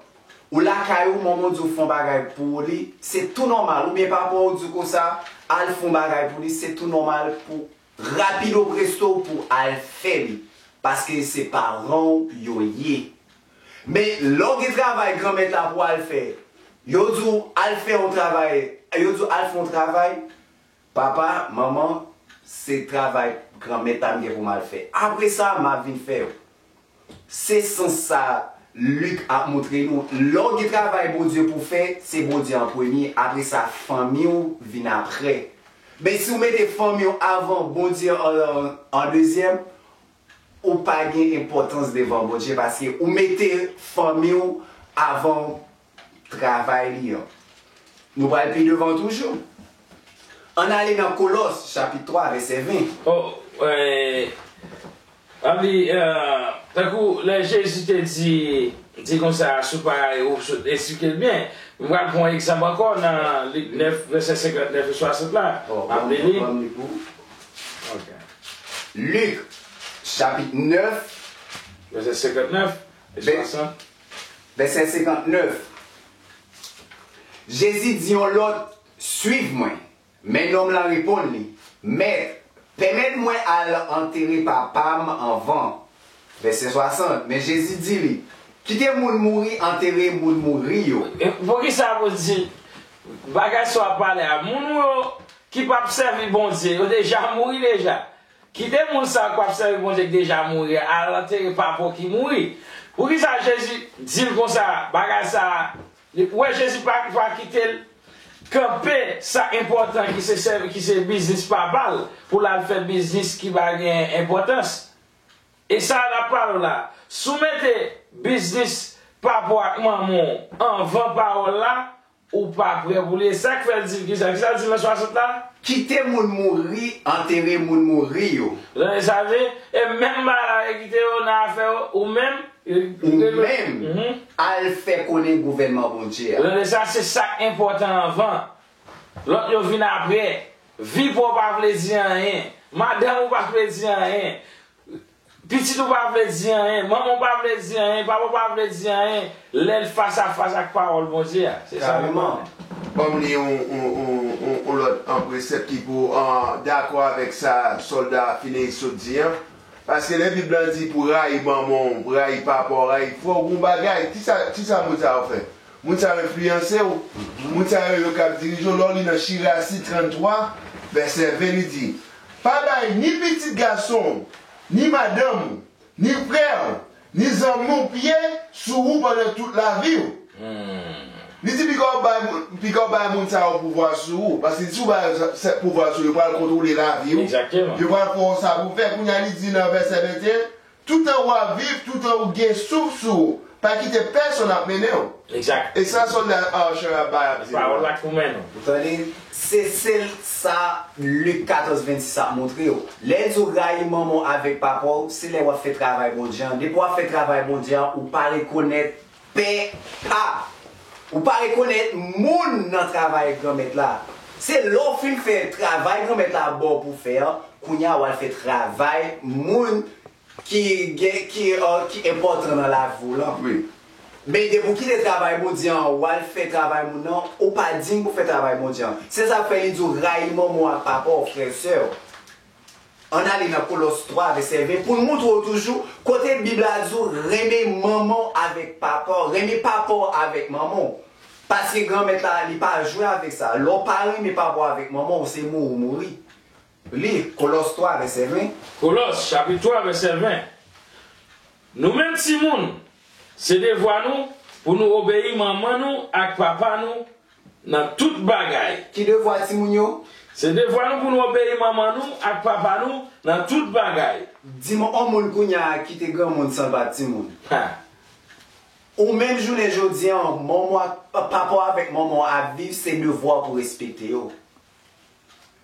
ou lakay ou, manman w di w fè yon bagay pou li, se tou nòmal, oubyen papa w di w konsa, al fè yon bagay pou li, se tou nòmal pou rapido presto pou al fè li, paske se paran w yo ye. Men lè w gen travay Granmèt la pou al fè, yo di w al fè yon travay, yo di w al fè yon travay, papa, manman, se travay Granmèt la m gen pou m al fè. Apre sa, m ap vin fè yo. Se sans sa Lik ap montre nou. Lè w gen travay Bondye pou fè, se Bondye an premye, apre sa fanmi w vin apre. Men si w mete fanmi w avan Bondye an, an, an dezyèm, ou pa gen enpòtans devan Bondye paske ou mete fanmi w avan travay li an. Nou pral pi devan toujou. Ann ale nan Kolòs, chapit twa, vèsè ven. Oh, eh, ann li, eh, tankou lè Jezi te di, di konsa, sou parabòl, ou sot esplike l byen. M pral pran yon egzanp ankò nan Lik nèf, vèsè senkantnèf e swasant la. Oh, m ap li li. Ban m li pou ou. Ok. Lik, chapit nèf, vèsè senkantnèf e swasant. Vèsè senkantnèf. Jezi di yon lòt, suiv mwen. Men nonm lan reponn li, Mèt, pèmèt mwen al antere papa m anvan. Vèsè swasant. Men Jezi di li, kite moun mouri antere moun mouri yo. E poukisa pou di bagay sa w ap pale a? Moun yo ki p ap sèvi Bondye, yo deja mouri deja. Kite moun sa yo k p ap sèvi Bondye k deja mouri a, al antere papa w ki mouri. Poukisa Jezi di l konsa, bagay sa a, li, ou wè Jezi pa, pa kite l kanpe sa enpòtan ki se sèvi, ki se biznis papa l, pou l al fè biznis ki pa gen enpòtans. E sa l ap pale w la, si w mete biznis papa w ak manman w anvan pawòl la, ou pa prè pou li. E sa k fè l di l kisa? Kisa l di l nan swasant la? Kite moun mouri, antere moun mouri yo. Tande sa vle? E menm bagay la, e kite yo nan afè yo, ou menm, ou menm, al fè konnen gouvènman Bondye a. Tande sa, se sa k enpòtan anvan. Lòt yo vin apre. Vi pa w pa vle di anyen. Madanm ou pa vle di anyen. Pitit ou pa vle di anyen, manman w pa vle di anyen, papa w pa vle di anyen, lè l fas a fas ak pawòl Bondye a. Se sa m konnen. Ban m li yon, yon, yon, yon, yon lòt, yon presèp ki pou, ah, dakò avèk sa sòlda Fineyis sot di an. Paske lè Bib lan di pou rayi manman w, pou rayi papa w, rayi frè w, gon bagay, kisa, kisa moun sa yo fè? Moun sa yo enfliyanse w. Moun sa yo, yo k ap dirije w. Lè w li nan Chirasi tranntwa, vèsè ven, li di, pa bay ni pitit gason w, ni madanm ou, ni frè w, ni zanmi w pye sou ou pandan tout lavi w. Li di, pika w bay moun, pika w bay moun sa yo pouvwa sou ou. Paske si w bay yo sa, sa pouvwa sou ou, yo pral kontwole lavi w. Yo pral fè w sa pou w fè. Kounye a, li di nan vèsè venteyen, toutan w ap viv, toutan ou gen souf sou ou, pa kite pèsonn ap mennen w. E sa sòlda Archer ap bay ap di nou. Pawòl la k pou mennen w. Ou tande? Se sèl sa Lik katòz vennsis ap montre w. Lè l di w rayi manman w avèk papa w, se lè w ap fè travay Bondye an. Depi w ap fè travay Bondye an, ou pa rekonèt pè pa. Ou pa rekonèt moun nan travay Granmèt la. Se lè w fin fè travay Granmèt la ba w pou fè an, kounye a w al fè travay moun ki gen, ki, eh, ki enpòtan nan lavi w lan. Men depi w kite travay Bondye an, w al fè travay moun nan, ou pa diy pou fè travay Bondye an. Se sa k fè li di w rayi manman w ak papa w, frè, sè. Ann ale nan Kolòs twa, vèsè ven, pou l montre w toujou kote Bib la di w renmen manman w avèk papa w, renmen papa w avèk manman w. Paske Granmèt la, li pa jwe avèk sa. Lè w pa renmen papa w avèk manman w, se mouri w mouri. Li, Kolòs twa, vèsè ven. Kolòs, chapit twa, vèsè ven. Nou menm timoun, se devwa nou pou nou obeyi manman nou ak papa nou nan tout bagay. Ki devwa timoun yo? Se devwa nou pou nou obeyi manman nou ak papa nou nan tout bagay. Di m yon moun kounye a ki te granmoun san l pa t timoun. Ha. Ou menm jounen jodi an, manman w ak, papa w avèk manman w ap viv, se devwa w pou respekte yo.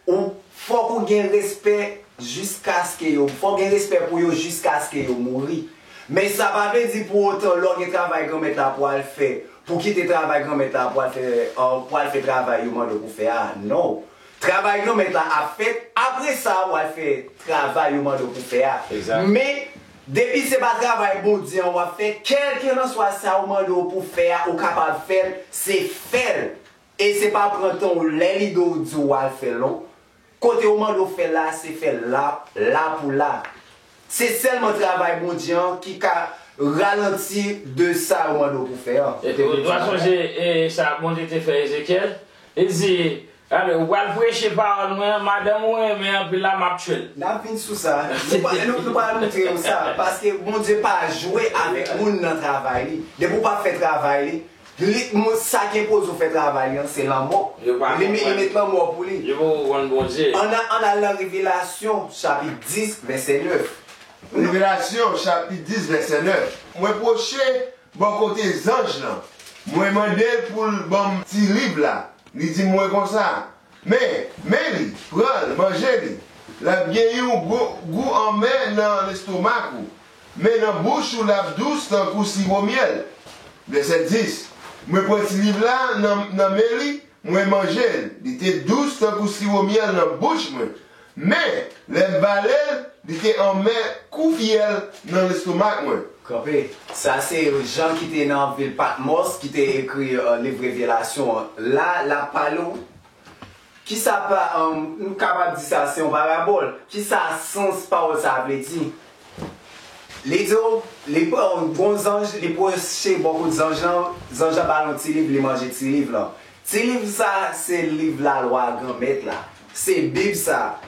Ou, fòk ou gen respè jiskaske yo, fòk gen respè pou yo jiskaske yo mouri. Men sa pa vle di pou otan lè w gen travay Granmèt la pou al fè, pou kite travay Granmèt la pou al fè, eh, pou al fè travay yo mande w pou fè a, non. Travay Granmèt la ap fèt, apre sa, w al fè travay yo mande w pou fè a. Egzak. Men, depi se pa travay Bondye an w ap fè, kèlkelanswa sa yo mande w pou fè a, ou kapab fè l, se fè l. E se pa pran tan w lè li do w di w al fè l, non. Kote yo mande w fè l la, se fè l la, la pou la. Se sèlman travay Bondye an ki ka ralanti de sa yo mande w pou fè an. E, ou, ou pa sonje, e, sa Bondye te fè Ezekyèl? Li di, "Gade, ou pral preche pawòl mwen an, madanm ou renmen anpil la, m ap tchwe l." N ap vin sou sa. Nou pa, nou, nou pral montre yo sa. Paske Bondye pa jwe avèk moun nan travay li. Depi w pa fè travay li, li, moun, sa ki enpoze w fè travay li an, se lanmò. Yo pa konprann. Li met, li met lanmò pou li. Yo poko konn Bondye. Ann a, ann al nan Revelasyon, chapit dis, vèsè nèf. Revelasyon, chapit dis, vèsè nèf. Mwen pwoche bò kote zanj lan. Mwen mande l pou l ban m ti liv la. Li di mwen konsa, "Men, men li, pran l, manje li. L ap gen yon gou, gou anmè nan lestomak ou, men nan bouch ou l ap dous tankou siwo myèl." Vèsè dis. Mwen pran ti liv la nan, nan men li, mwen manje l. Li te dous tankou siwo myèl nan bouch mwen. Men, lè m vale l, li te anmè kou fyèl nan lestomak mwen. Kanpe. Sa se Jan ki te nan vil Patmòs, ki te ekri, e, liv Revelasyon an. La, l ap pale w. Kisa pa, e, nou kapab di sa se yon parabòl. Kisa sans pawòl sa vle di? Li di w, li pran yon zanj, li pwoche bò kot zanj lan, zanj lan ba l yon ti liv, li manje ti liv lan. Ti liv sa, se liv lalwa Granmèt la. Se Bib sa.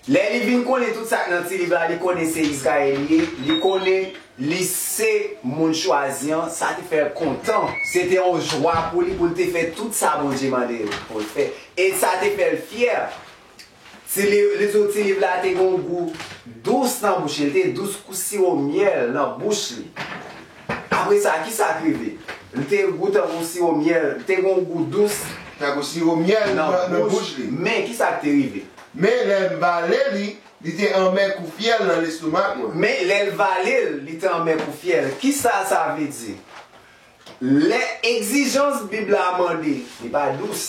Lè li vin konnen tout sa k nan ti liv la, li konnen se Izrayèl li ye, li konnen li se moun chwazi an, sa te fè l kontan. Se te yon jwa pou li, pou l te fè tout sa Bondye mande l pou l fè. E sa te fè l fyè. Ti li, li di w ti liv la te gen yon gou dous nan bouch li, li te dous kou siwo myèl nan bouch li. Apre sa, kisa k rive? Li te gou tankou siwo myèl, li te gen yon gou dous tankou siwo myèl nan, nan, nan bouch, bouch li. Men, kisa k te rive? Men, lè m vale li, li te anmè kou fyèl nan lestomak mwen. Men, lè l vale l, li te anmè kou fyèl. Kisa sa vle di? Lè egzijans Bib la mande, li pa dous.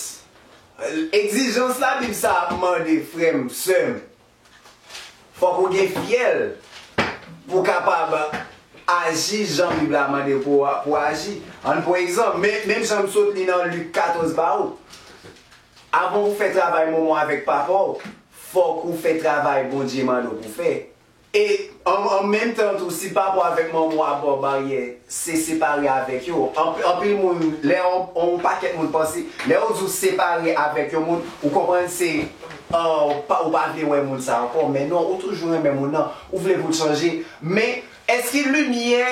Egzijans la Bib sa ap mande, frè m, sè m, fòk ou gen fyèl pou w kapab aji jan Bib la mande pou, pou w aji. Ann pran egzanp, men, menm jan m sot li nan Lik katòz ba ou. Avan ou fè travay manman w avèk papa w, fòk ou fè travay Bondye mande w pou fè. E an, an menm tan tou, si papa w avèk manman w ap ba w baryè, se separe avèk yo. Anp-, anpil moun, lè on, on pakèt moun panse, lè yo di w separe avèk yon moun, ou konprann se, e, ou pa, ou pa vle wè moun sa ankò. Men non, ou toujou renmen moun nan, ou vle pou l chanje. Men, èske limyè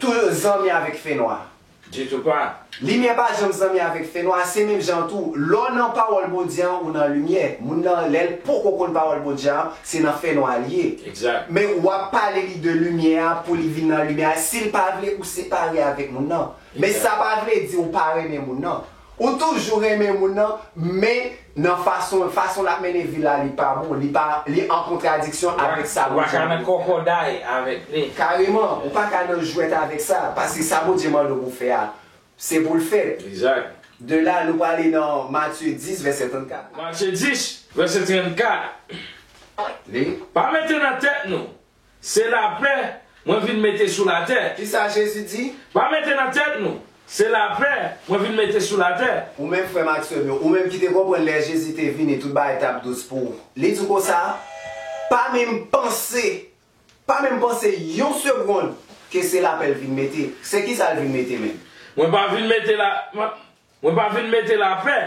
toujou zanmi avèk fènwa? Ditou pa. Limyè pa janm zanmi avèk fènwa, se menm jan tou. Lè w nan pawòl Bondye an, ou nan limyè. Moun nan, lè l poko konn pawòl Bondye an, se nan fènwa l ye. Egzak. Men w ap pale li de limyè a pou li vin nan limyè a. Si l pa vle, ou separe avèk moun nan. Men egzak. Sa pa vle di ou pa renmen moun nan. Ou toujou renmen moun nan, men nan fason, fason l ap mennen vi l la, li pa bon, li pa, li an kontradiksyon avèk sa Bondye mande w fè a. Ou pa ka nan kòkòday avèk li. Kareman, ou pa ka nan jwèt avèk sa, paske sa Bondye mande w pou fè a, se pou l fèt. Egzak. De la, nou prale nan Matye dis, vèsè trannkat. Matye dis, vèsè trannkat. Li. Pa mete nan tèt nou, "Se lapè mwen vin mete sou latè." Kisa Jezi di? "Pa mete nan tèt nou, se lapè mwen vin mete sou latè." Ou menm, frè m ak sè m yo, ou menm ki te konprann lè Jezi te vini, tout bagay t ap dous pou ou. Li di w konsa, pa menm panse, pa menm panse yon segonn ke se lapè l vin mete. Se kisa l vin mete menm? "Mwen pa vin mete la, mwen, mwen pa vin mete lapè,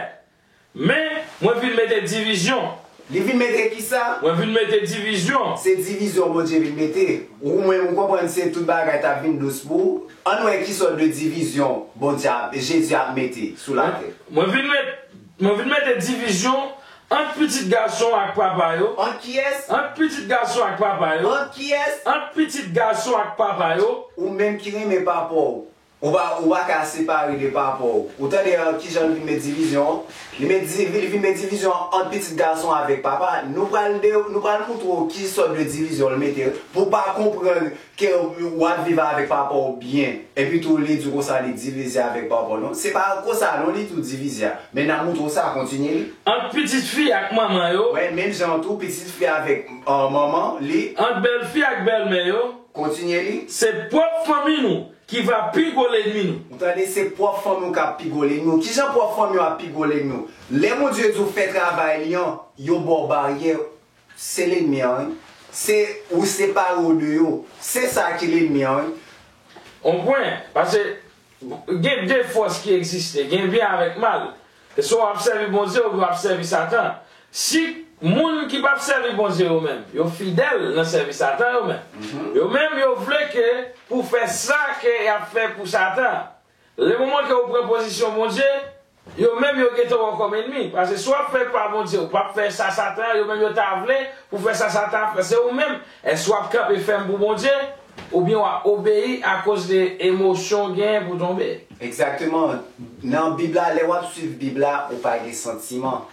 men mwen vin mete divizyon." Li vin mete kisa? "Mwen vin mete divizyon." Se divizyon Bondye vin mete. Ou menm, ou konprann se tout bagay t ap vin dous pou ou. Ann wè ki sòt de divizyon Bondye ap, Jezi ap mete sou latè. "Mwen vin met-, mwen vin mete divizyon ant pitit gason ak papa yo." Ant kiyès? "Ant pitit gason ak papa yo." Ant kiyès? "Ant pitit gason ak papa yo." Ou menm ki renmen papa w, Ou pa, ou pa ka separe de papa w. Ou tande, euh, kijan l vin met divizyon an? Li met divi-, li vin met divizyon an ant pitit gason avèk papa. Nou pral de, nou pral moutre w ki sòt de divizyon l mete pou w pa konprann ke w ap viv avèk papa w byen. Epi tou, li di w konsa li divize avèk papa w. Non, se pa konsa non, li tou divize a. Men n a moutre w sa, kontinye li. Ant pitit fi ak manman yo. Wè, menm jan tou, pitit fi avèk, euh, manman li. Ant bèlfi ak bèlmè yo. Kontinye li. Se pwòp fanmi nou ki va pi gwo lènmi nou. Ou tande, se pwòp fanmi w k ap pi gwo lènmi w. Kijan pwòp fanmi w ap pi gwo lènmi w? Lè Bondye di w fè travay li an, yo ba w baryè, se lènmi an, wi. Se ou separe w de yo. Se sa ki lènmi an, wi. On pwen, paske gen de fòs ki egziste, gen byen avèk mal. E swa w ap sèvi Bondye oubyen w ap sèvi Satan. Si moun ki p ap sèvi Bondye yo menm, yo fidèl nan sèvi Satan yo menm, yo menm yo vle ke pou fè sa ke y ap fè pou Satan. Le moman ke ou pran pozisyon Bondye, yo menm yo gentan wè w kòm ènmi. Paske si w ap fè pa Bondye, ou p ap fè sa Satan, yo menm yo ta vle pou fè sa Satan ap fè. Se ou menm. Èske w ap kanpe fèm pou Bondye? Oubyen w ap obeyi akoz de emosyon w genyen pou w tonbe? Egzakteman. Nan Bib la, lè w ap swiv Bib la, ou pa gen santiman.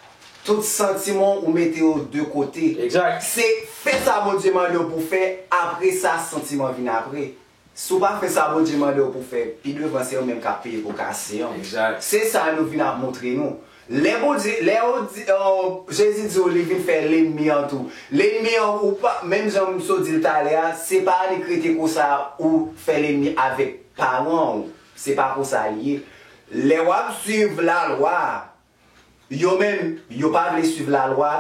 Tout santiman ou mete yo de kote. Egzak. Se fè sa Bondye mande w pou fè, apre sa, santiman vin apre. Si w pa fè sa Bondye mande w pou fè, pi devan se ou menm k ap peye po kase an. Egzak. Se sa nou vin ap montre nou. Lè Bondye, lè ou di, euh, Jezi di w li vin fè lènmi an tou. Lènmi an, ou pa, menm jan m sot di l talè a, se pa annik rete konsa ou fè lènmi avèk paran w. Se pa konsa li ye. Lè w ap swiv lalwa a, yo menm, yo pa vle swiv lalwa,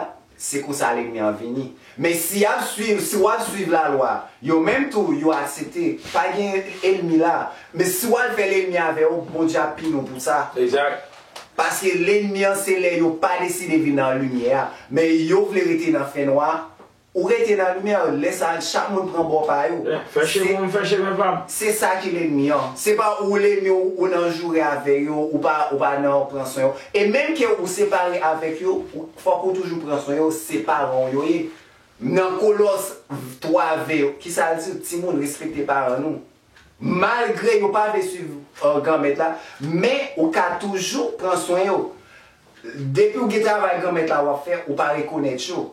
se konsa lènmi an vini. Men si y ap swiv, si w ap swiv lalwa, yo menm tou, yo aksepte. Pa gen ènmi la. Men si w al fè lènmi avè yo, Bondye ap pini w pou sa. Egzak. Paske lènmi an, se lè yo pa deside vin nan limyè a, men yo vle rete nan fènwa. Ou rete nan limyè, lè sa a, chak moun pran bò pa yo. Eh, fè chemen w, m fè chemen pa m. Se sa ki lènmi an. Se pa ou lènmi w, ou nan joure avè yo, ou pa, ou pa nan pran swen yo. E menm ke ou separe avèk yo, ou, fòk ou toujou pran swen yo, se paran w yo ye. Nan Kolòs twa ven, kisa l di? Timoun, respekte paran nou. Malgre yo pa vle swiv, euh, Granmèt la, men ou ka toujou pran swen yo. Depi w gen travay Granmèt la w ap fè, ou pa rekonèt yo.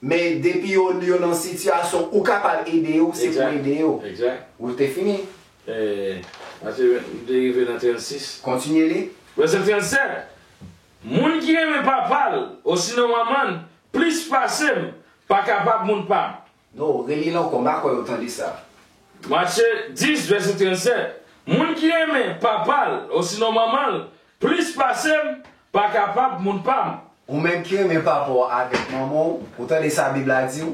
Men depi yo, yo nan sitiyasyon ou kapab ede yo, se pou ede yo. Egzak. Ou te fini? Eh, paske m te rive nan trannsis. Kontinye li. Vèsè trannsèt. Moun ki renmen papa l, osinon manman l, plis pase m, pa kapab moun pa m. Non, reli l ankò, m pa kwè yo tande sa. Matye dis, vèsè trannsèt. Moun ki renmen papa l, osinon manman l, plis pase m, pa kapab moun pa m. Ou menm ki renmen papa w avèk manman w, ou tande sa Bib la di w?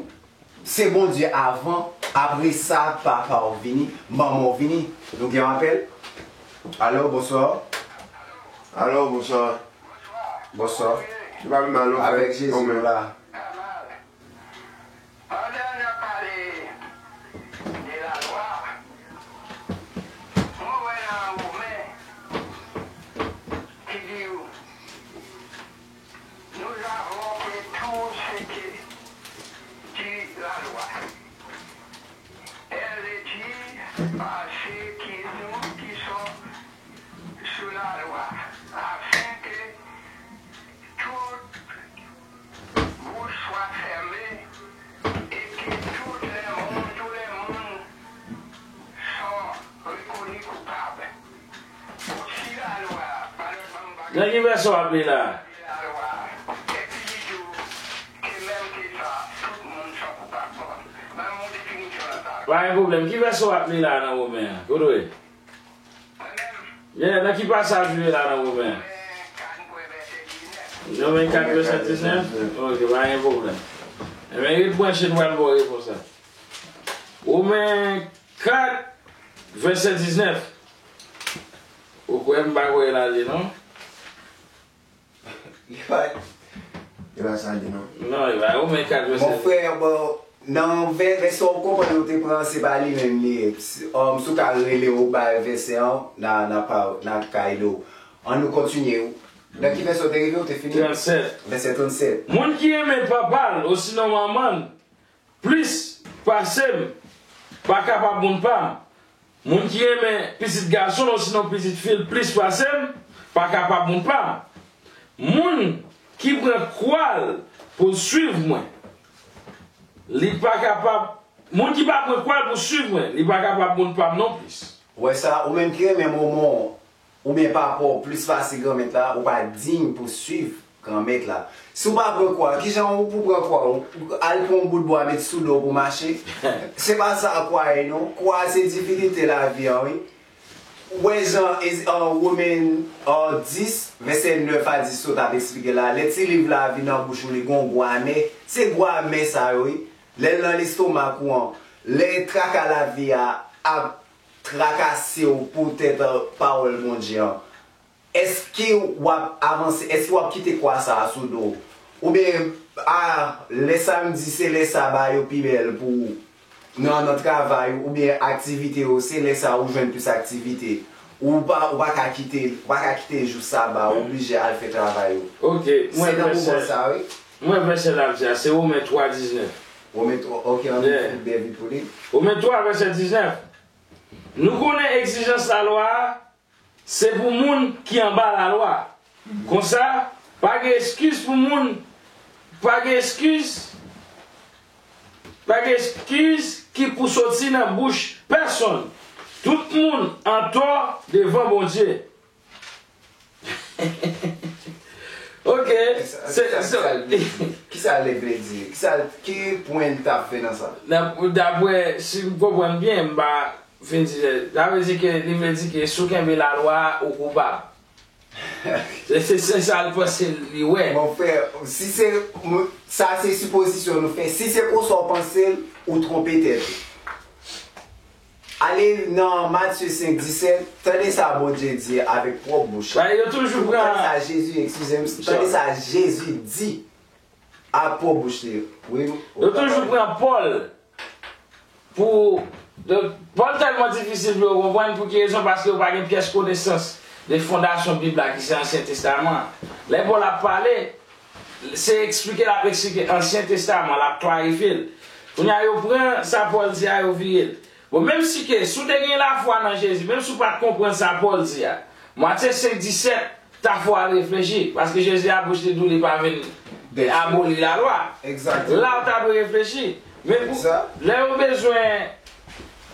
Se Bondye avan, apre sa, papa w vini, manman w vini. Nou gen yon apèl? Alo, bonswa. Alo, bonswa. Bonswa. Nou pa vin mal, non, frè? Avèk Jezi, nou la. Pandan n ap pale de lalwa, mwen wè nan Women ki di, nous avons que tout ce que dit la loi. Elle le dit à ceux qui nous, qui sont sous la loi, afin que toute bouche soit fermée et que tous les mondes, tous les mondes sont reconnus coupables. Nan ki vèsyon w ap li la? Pa gen pwoblèm. Ki vèsyon w ap li la nan Women an? Kote w ye? Yeah, nan ki pasaj ou ye la nan Women an? Women kat, vèsè diznèf? Ok, pa gen pwoblèm. Ebyen, ret branche, nou pral ba w repons la. Women kat, vèsè diznèf. Ou kwè m pa kwè l ale, non? Li pa, li pa sa li, non. Non, li pa. Women kat, vèsè. Mon frè, bon, nan vè-, vèsè w konprann ou te pran, se pa li menm li ye. Si, um, si w ka rele w bay vèsè an, n a, n a pa, n a ka ede w. Ann nou kontinye. Nan ki vèsè w te rive, w te fini? Trannsèt. Vèsè trannsèt. Moun ki renmen papa l, osinon manman l, plis pase m, pa kapab moun pa m. Moun ki renmen pitit gason l osinon pitit fi l plis pase m, pa kapab moun pa m. Moun ki pran kwa l pou l suiv mwen, li pa kapab, moun ki pa pran kwa l pou suiv mwen, li pa kapab moun pa m non plis. Ou wè sa, ou menm ki renmen momon w oubyen papa w plis pase Granmèt la, ou pa diy pou suiv Granmèt la. Si w pa pran kwa, kijan w pou pran kwa? Ou al pran yon bout bwa met sou do w pou mache? Se pa sa kwa ye non. Kwa se difikilte lavi a, wi. Ou wè jan Ezi- an Women an dis, vèsè nèf a dis yo t ap eksplike la, lè ti liv la vin nan bouch ou, li gen yon gou amè. Se gou amè sa yo, wi. Lè l nan lestomak ou an, lè traka lavi a ap trakase w poutèt pawòl Bondye an, èske w ap avanse? Èske w ap kite kwa sa a sou do w? Oubyen, a, lè samdi se lè saba yo pi bèl pou ou nan, nan travay ou, oubyen aktivite yo, se lè sa a ou jwenn plis aktivite. Ou pa, ou pa ka kite, ou pa ka kite jou saba, ou oblije al fè travay ou. Ok, mwen vèsè, sa, wi. Mwen vèsè l ap di a, se Women twa diznèf. Women twa, ok, ann li byen vit pou li. Women twa, vèsè diznèf. Nou konnen egzijans lalwa a, se pou moun ki anba lalwa. Konsa, pa gen eskiz pou moun, pa gen eskiz, pa gen eskiz ki pou soti nan bouch pèsonn. Tout moun antò devan Bondye. Ok. Kisa, se, kisa, se, kisa l vle di? Kisa l vle di? Kisa l, ki pwen l t ap fè nan sa? Dap-, daprè, si m konprann byen, m pa fin di, sa vle di ke, li vle di ke si w kenbe lalwa a, ou koupab. Se, se, se sa l panse li wè. Mon frè, si se, sa se sipozisyon nou fè. Si se konsa w panse l, ou twonpe tèt ou. Ale nan Matye senk disèt, tande sa Bondye di avèk pwòp bouch li. Yo toujou pran sa Jezi, eskize m, tande sa Jezi di ak pwòp bouch li. Wi, yo toujou pran Pòl pou, donk, Pòl tèlman difisil pou yo konprann. Pou ki rezon? Paske yo pa gen pyès konesans de fondasyon Bib la ki se Ansyen Testaman an. Lè Pòl ap pale, se eksplike l ap eksplike Ansyen Testaman, l ap klarifye l. Kounye a, yo pran sa Pòl di a, yo vire l. Bon, menm si ke, si w te gen lafwa nan Jezi, menm si w pa t konprann sa Pòl di a, Matye senk disèt ta fè w al reflechi, paske Jezi a bouch li di w li pa vin aboli lalwa. La, w ta dwe reflechi. Men pou, lè yo bezwen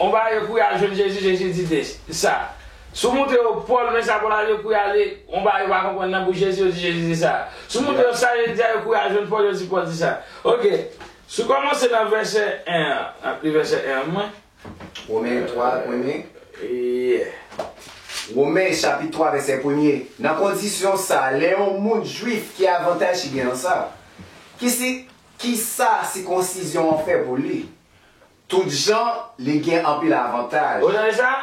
yon bagay yo kouri al jwenn Jezi, Jezi di de sa. Si w montre yo Pòl, men sa Pòl al yo kouri ale, yon bagay yo pa konprann nan bouch Jezi, yo di Jezi di sa. Si w montre yo sa Jezi di a, yo kouri al jwenn Pòl, yo di Pòl di sa. Ok. Si w kòmanse nan vèsè en an, n ap li vèsè en an, mwen. Women twa, premye. Yeah. Women, chapit twa, vèsè premye. Nan kondisyon sa, lè yon moun jwif, ki avantaj ki gen nan sa? Ki si, ki sa sikonsizyon an fè pou li? Tout jan, li gen anpil avantaj. Ou tande sa?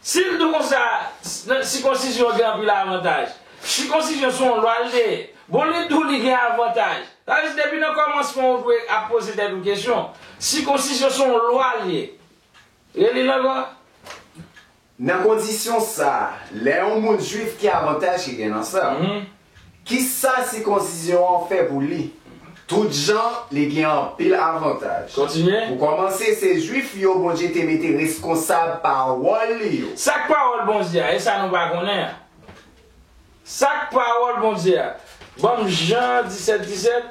Si l di w konsa, s-, nan, sikonsizyon gen anpil avantaj. Sikonsizyon se yon lwa l ye. Bon, li di w li gen avantaj. Sa vle di, depi nan kòmansman, ou dwe ap poze tèt ou kesyon. Sikonsizyon se yon lwa l ye. Reli l ankò. Nan kondisyon sa a, lè yon moun jwif ki avantaj ki gen nan sa? Mhm. Ki sa sikonsizyon an fè pou li? Tout jan, li gen anpil avantaj. Kontinye. Pou kòmanse, se jwif yo Bondye te mete reskonsab pawòl li yo. Sa k pawòl Bondye a, e sa nou pa konnen an? Sa k pawòl Bondye a? Ban m Jan disèt disèt.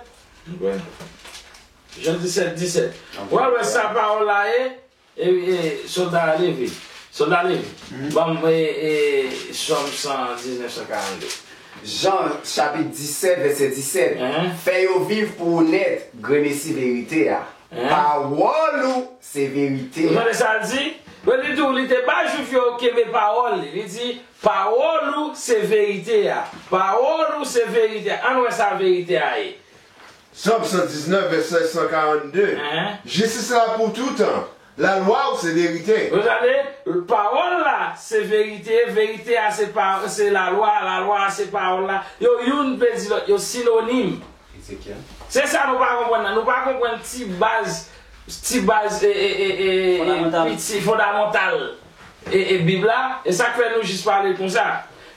Jan disèt disèt. Ou al wè sa pawòl la ye. E, e, sòlda a leve. Sòlda leve. Mhm. Ban m, e, e, Sòm san diznèf, san karannde. Jan, chapit disèt, vèsè disèt. Mhm. Fè yo viv pou ou nèt, gremesi verite a. Mhm. Pawòl ou se verite a. Ou tande sa l di? Men li di w, li te ba Jwif yo kenbe pawòl li. Li di, pawòl ou se verite a. Pawòl ou se verite a. Ann wè sa verite a ye. Sòm san diznèf, vèsè san karannde. Hein? Jistis la pou toutan. Lalwa w se verite. Ou tande? Pawòl la se verite, verite a se pa, se lalwa, lalwa a se pawòl la. Yo youn vle di lòt, yo sinonim. Ezekyèl. Se sa nou pa konprann nan. Nou pa konprann ti baz, ti baz, e, e, e, e, e, fondamental. Piti, fondamental, e, e, Bib la. E sa k fè nou jis pale konsa.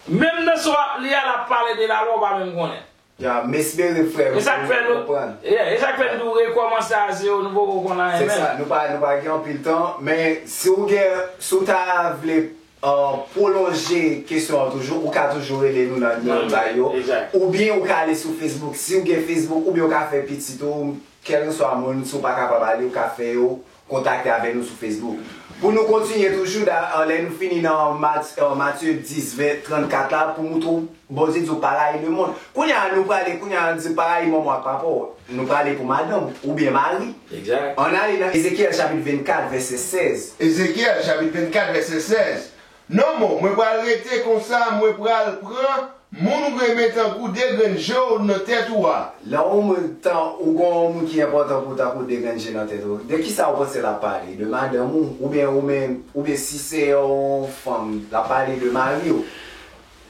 Menm nan sa w ap li a, l ap pale de lalwa, ou pa menm konnen. Ya, m espere, frè, E sa k fè nou nou, konprann. yeah, e sa k fè nou tou rekòmanse a zewo, nou poko konn anyen Se sa, menm. Nou pa, nou pa gen anpil tan, men si w gen, si w ta vle uh, pwolonje kesyon an toujou, ou ka toujou rele nou nan nimewo nou ba yo. Oubyen ou ka ale sou Facebook. Si w gen Facebook, oubyen ou ka fè pitit ou, kèlkeswa moun, si w pa kapab ale, ou ka fè yo kontakte avè nou sou Facebook. Pou nou kontinye toujou, da, uh, lè nou fini nan Mat, uh, Matye dis, ven, trannkat la, pou moutre w, Bondye di w pa rayi lemonn. Kounye a, nou prale, kounye a, di pa rayi manman w ak papa w. Nou prale pou madanm ou, oubyen mari. Exact. Ann ale nan Ezekyèl chapit vennkat, vèsè sèz. Ezekyèl chapit vennkat, vèsè sèz. Non, mwen, mwen pral rete konsa, mwen pral pran moun ou renmen tankou de grenn je w nan tèt ou a. Lè yon moun tan, ou gon yon moun ki enpòtan pou tankou de grenn je nan tèt ou, de kisa ou panse l ap pale? De madanm ou, oubyen ou menm, oubyen si se yon fanm, l ap pale de mari w.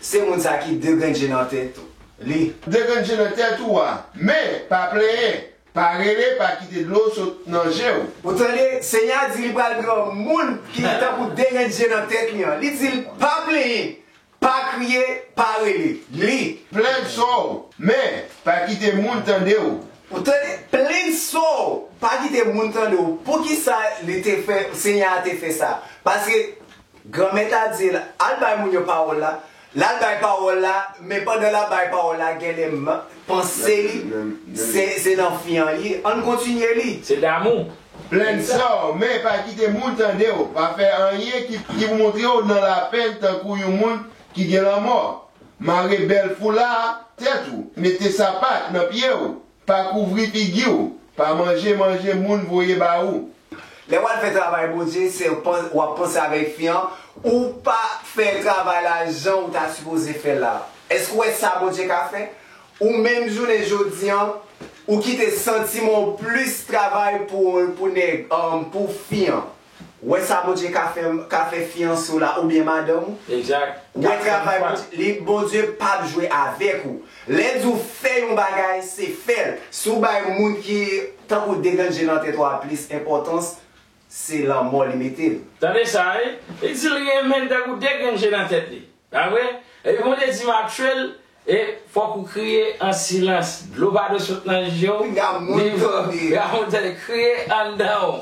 Se moun sa ki de grenn je nan tèt ou. Li. De grenn je nan tèt ou a. Men, pa plenyen, pa rele, pa kite dlo sot nan je w. Ou tande, Senyè a di li pral pran moun ki tankou de grenn je nan tèt li an. Li di l, pa plenyen, pa kriye, pa rele. Li. Plenn sò w, men pa kite moun tande w. Ou tande, plenn sò w, pa kite moun tande w. Poukisa li te fè, Senyè a te fè sa? Paske Granmèt la di l, al bay moun yo pawòl la. L al bay pawòl la, men pandan l ap bay pawòl la, genlè m, panse li, se, se nan fi an li ye. Ann kontinye li. Se damou. Plenn sò w, men pa kite moun tande w. Pa fè anyen ki, ki pou montre w nan lapenn tankou yon moun ki gen lanmò. Mare bèl foula a tèt ou. Mete sapat nan pye w. Pa kouvri figi w. Pa manje manje moun voye ba ou. Lè w al fè travay Bondye, se w ap panse avèk fi an, ou pa fè travay la jan ou ta sipoze fè l la. Èske w wè sa Bondye ka fè? Ou menm jounen jodi an, ou kite santiman w plis travay pou, pou nèg, um, pou fi an. Ou wè sa Bondye ka fè, ka fè fi an sou la, oubyen madanm ou? Exact. Ou wè travay Bondye, li, Bondye p ap jwe avèk ou. Lè l di w fè yon bagay, se fè l. Si w bay moun ki tankou de grenn je nan tèt ou a plis enpòtans, se lanmò li mete l. Tande sa, wi. Li di l renmen l tankou de grenn je nan tèt li. Pa vre? Epi Bondye di m ap tchwe l, e fòk ou kriye an silans. Dlo pa dwe sot nan je w. Piga moun tande. Piga moun tande, kriye anndan w.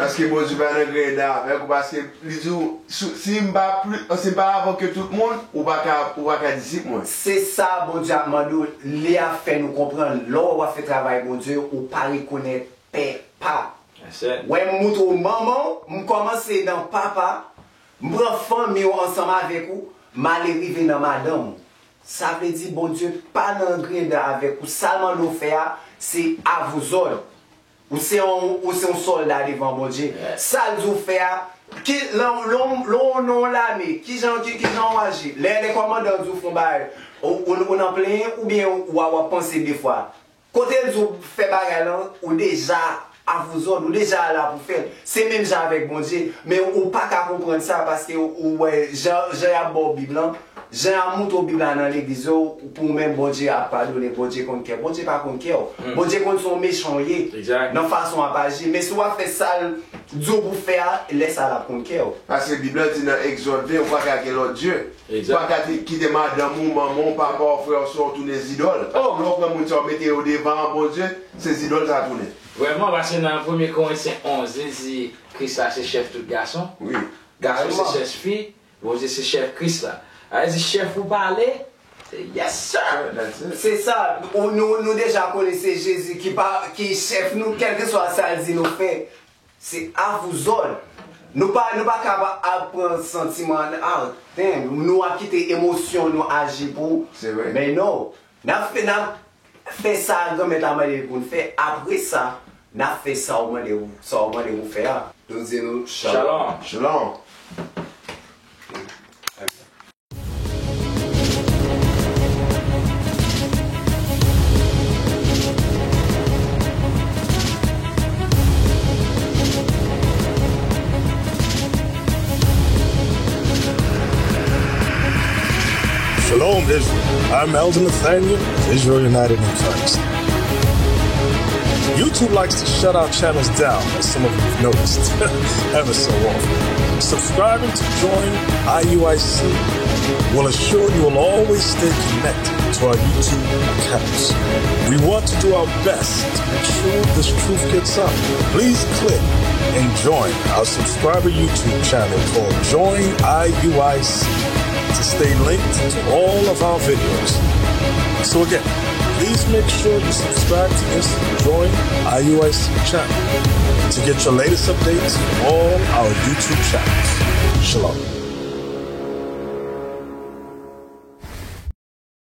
Paske Bondye pa nan grenn avèk ou, paske li di w, si, si m pa pli, si m pa avan ke tout moun, ou pa ka, ou pa ka disip mwen. Se sa Bondye ap mande w, li ap fè nou konprann. Lè w ap fè travay Bondye, ou pa rekonèt pè pa. Wè, m moutre w manman w, m kòmanse nan papa, m pran fanmi w ansanm avèk ou, m ale rive nan madanm ou. Sa vle di Bondye pa nan grenn avèk ou, sa l mande w fè a, se avouzòd. Ou se yon, ou se yon sòlda devan Bondye. Sa l di w fè a, ki, lè, lè, lè w nan yon lame, kijan, ki, kijan w aji? Lè, lè kòmandan di w fè yon bagay, ou, ou, ou nan plenyen oubyen w, w ap panse de fwa? Kote l di w fè bagay lan, ou deja avouzòd, ou deja la pou fè l. Se menm jan avèk Bondye, men ou pa ka konprann sa paske ou wè jan, jan y ap ba w Bib lan, jan y ap moutre w Bib la nan legliz yo, pou ou menm Bondye ap padone, Bondye konn kè w. Bondye pa konn kè w. Bondye konn se yon mechan w ye nan fason w ap aji. Men si w ap fè sa l di w pou w fè a, lè sa a l ap konn kè w. Paske Bib la di nan Egzòd ven, ou pa ka gen lòt dye. Ou pa ka kite madanm ou, manman w, papa w, frè w, sè w tounen zidòl. Paske lè w pran moun sa yo mete yo devan Bondye, se zidòl sa tounen. Vrèman, paske nan premye Korentyen onz, li di Kris la se chèf tout gason. Gason se chèf fi, Bondye se chèf Kris la. Sa vle di chèf ou pale, se yes sir. Se sa, nou, nou deja konnen se Jezi ki pa, ki chèf nou, kèlkeswa sa l di nou fè. Se avouzòd. Nou pa, nou pa ka ap pran santiman, ah, damn, nou ap kite emosyon nou aji pou. Men non. N ap fè, n ap fè sa Granmèt la mande pou n fè. Apre sa, n ap fè sa w mande, sa w mande pou fè a. Nou di nou shalom. Shalom. Shalom, Israel. I'm Elder Nathaniel of Israel United in Christ. YouTube likes to shut our channels down, as some of you've noticed, ever so often. Subscribing to join I U I C will assure you will always stay connected to our YouTube accounts. We want to do our best to make sure this truth gets out. Please click and join our subscriber YouTube channel called Join I U I C to stay linked to all of our videos. So again, please make sure you subscribe to this Join I U I C channel to get your latest updates on all our YouTube channels. Shalom.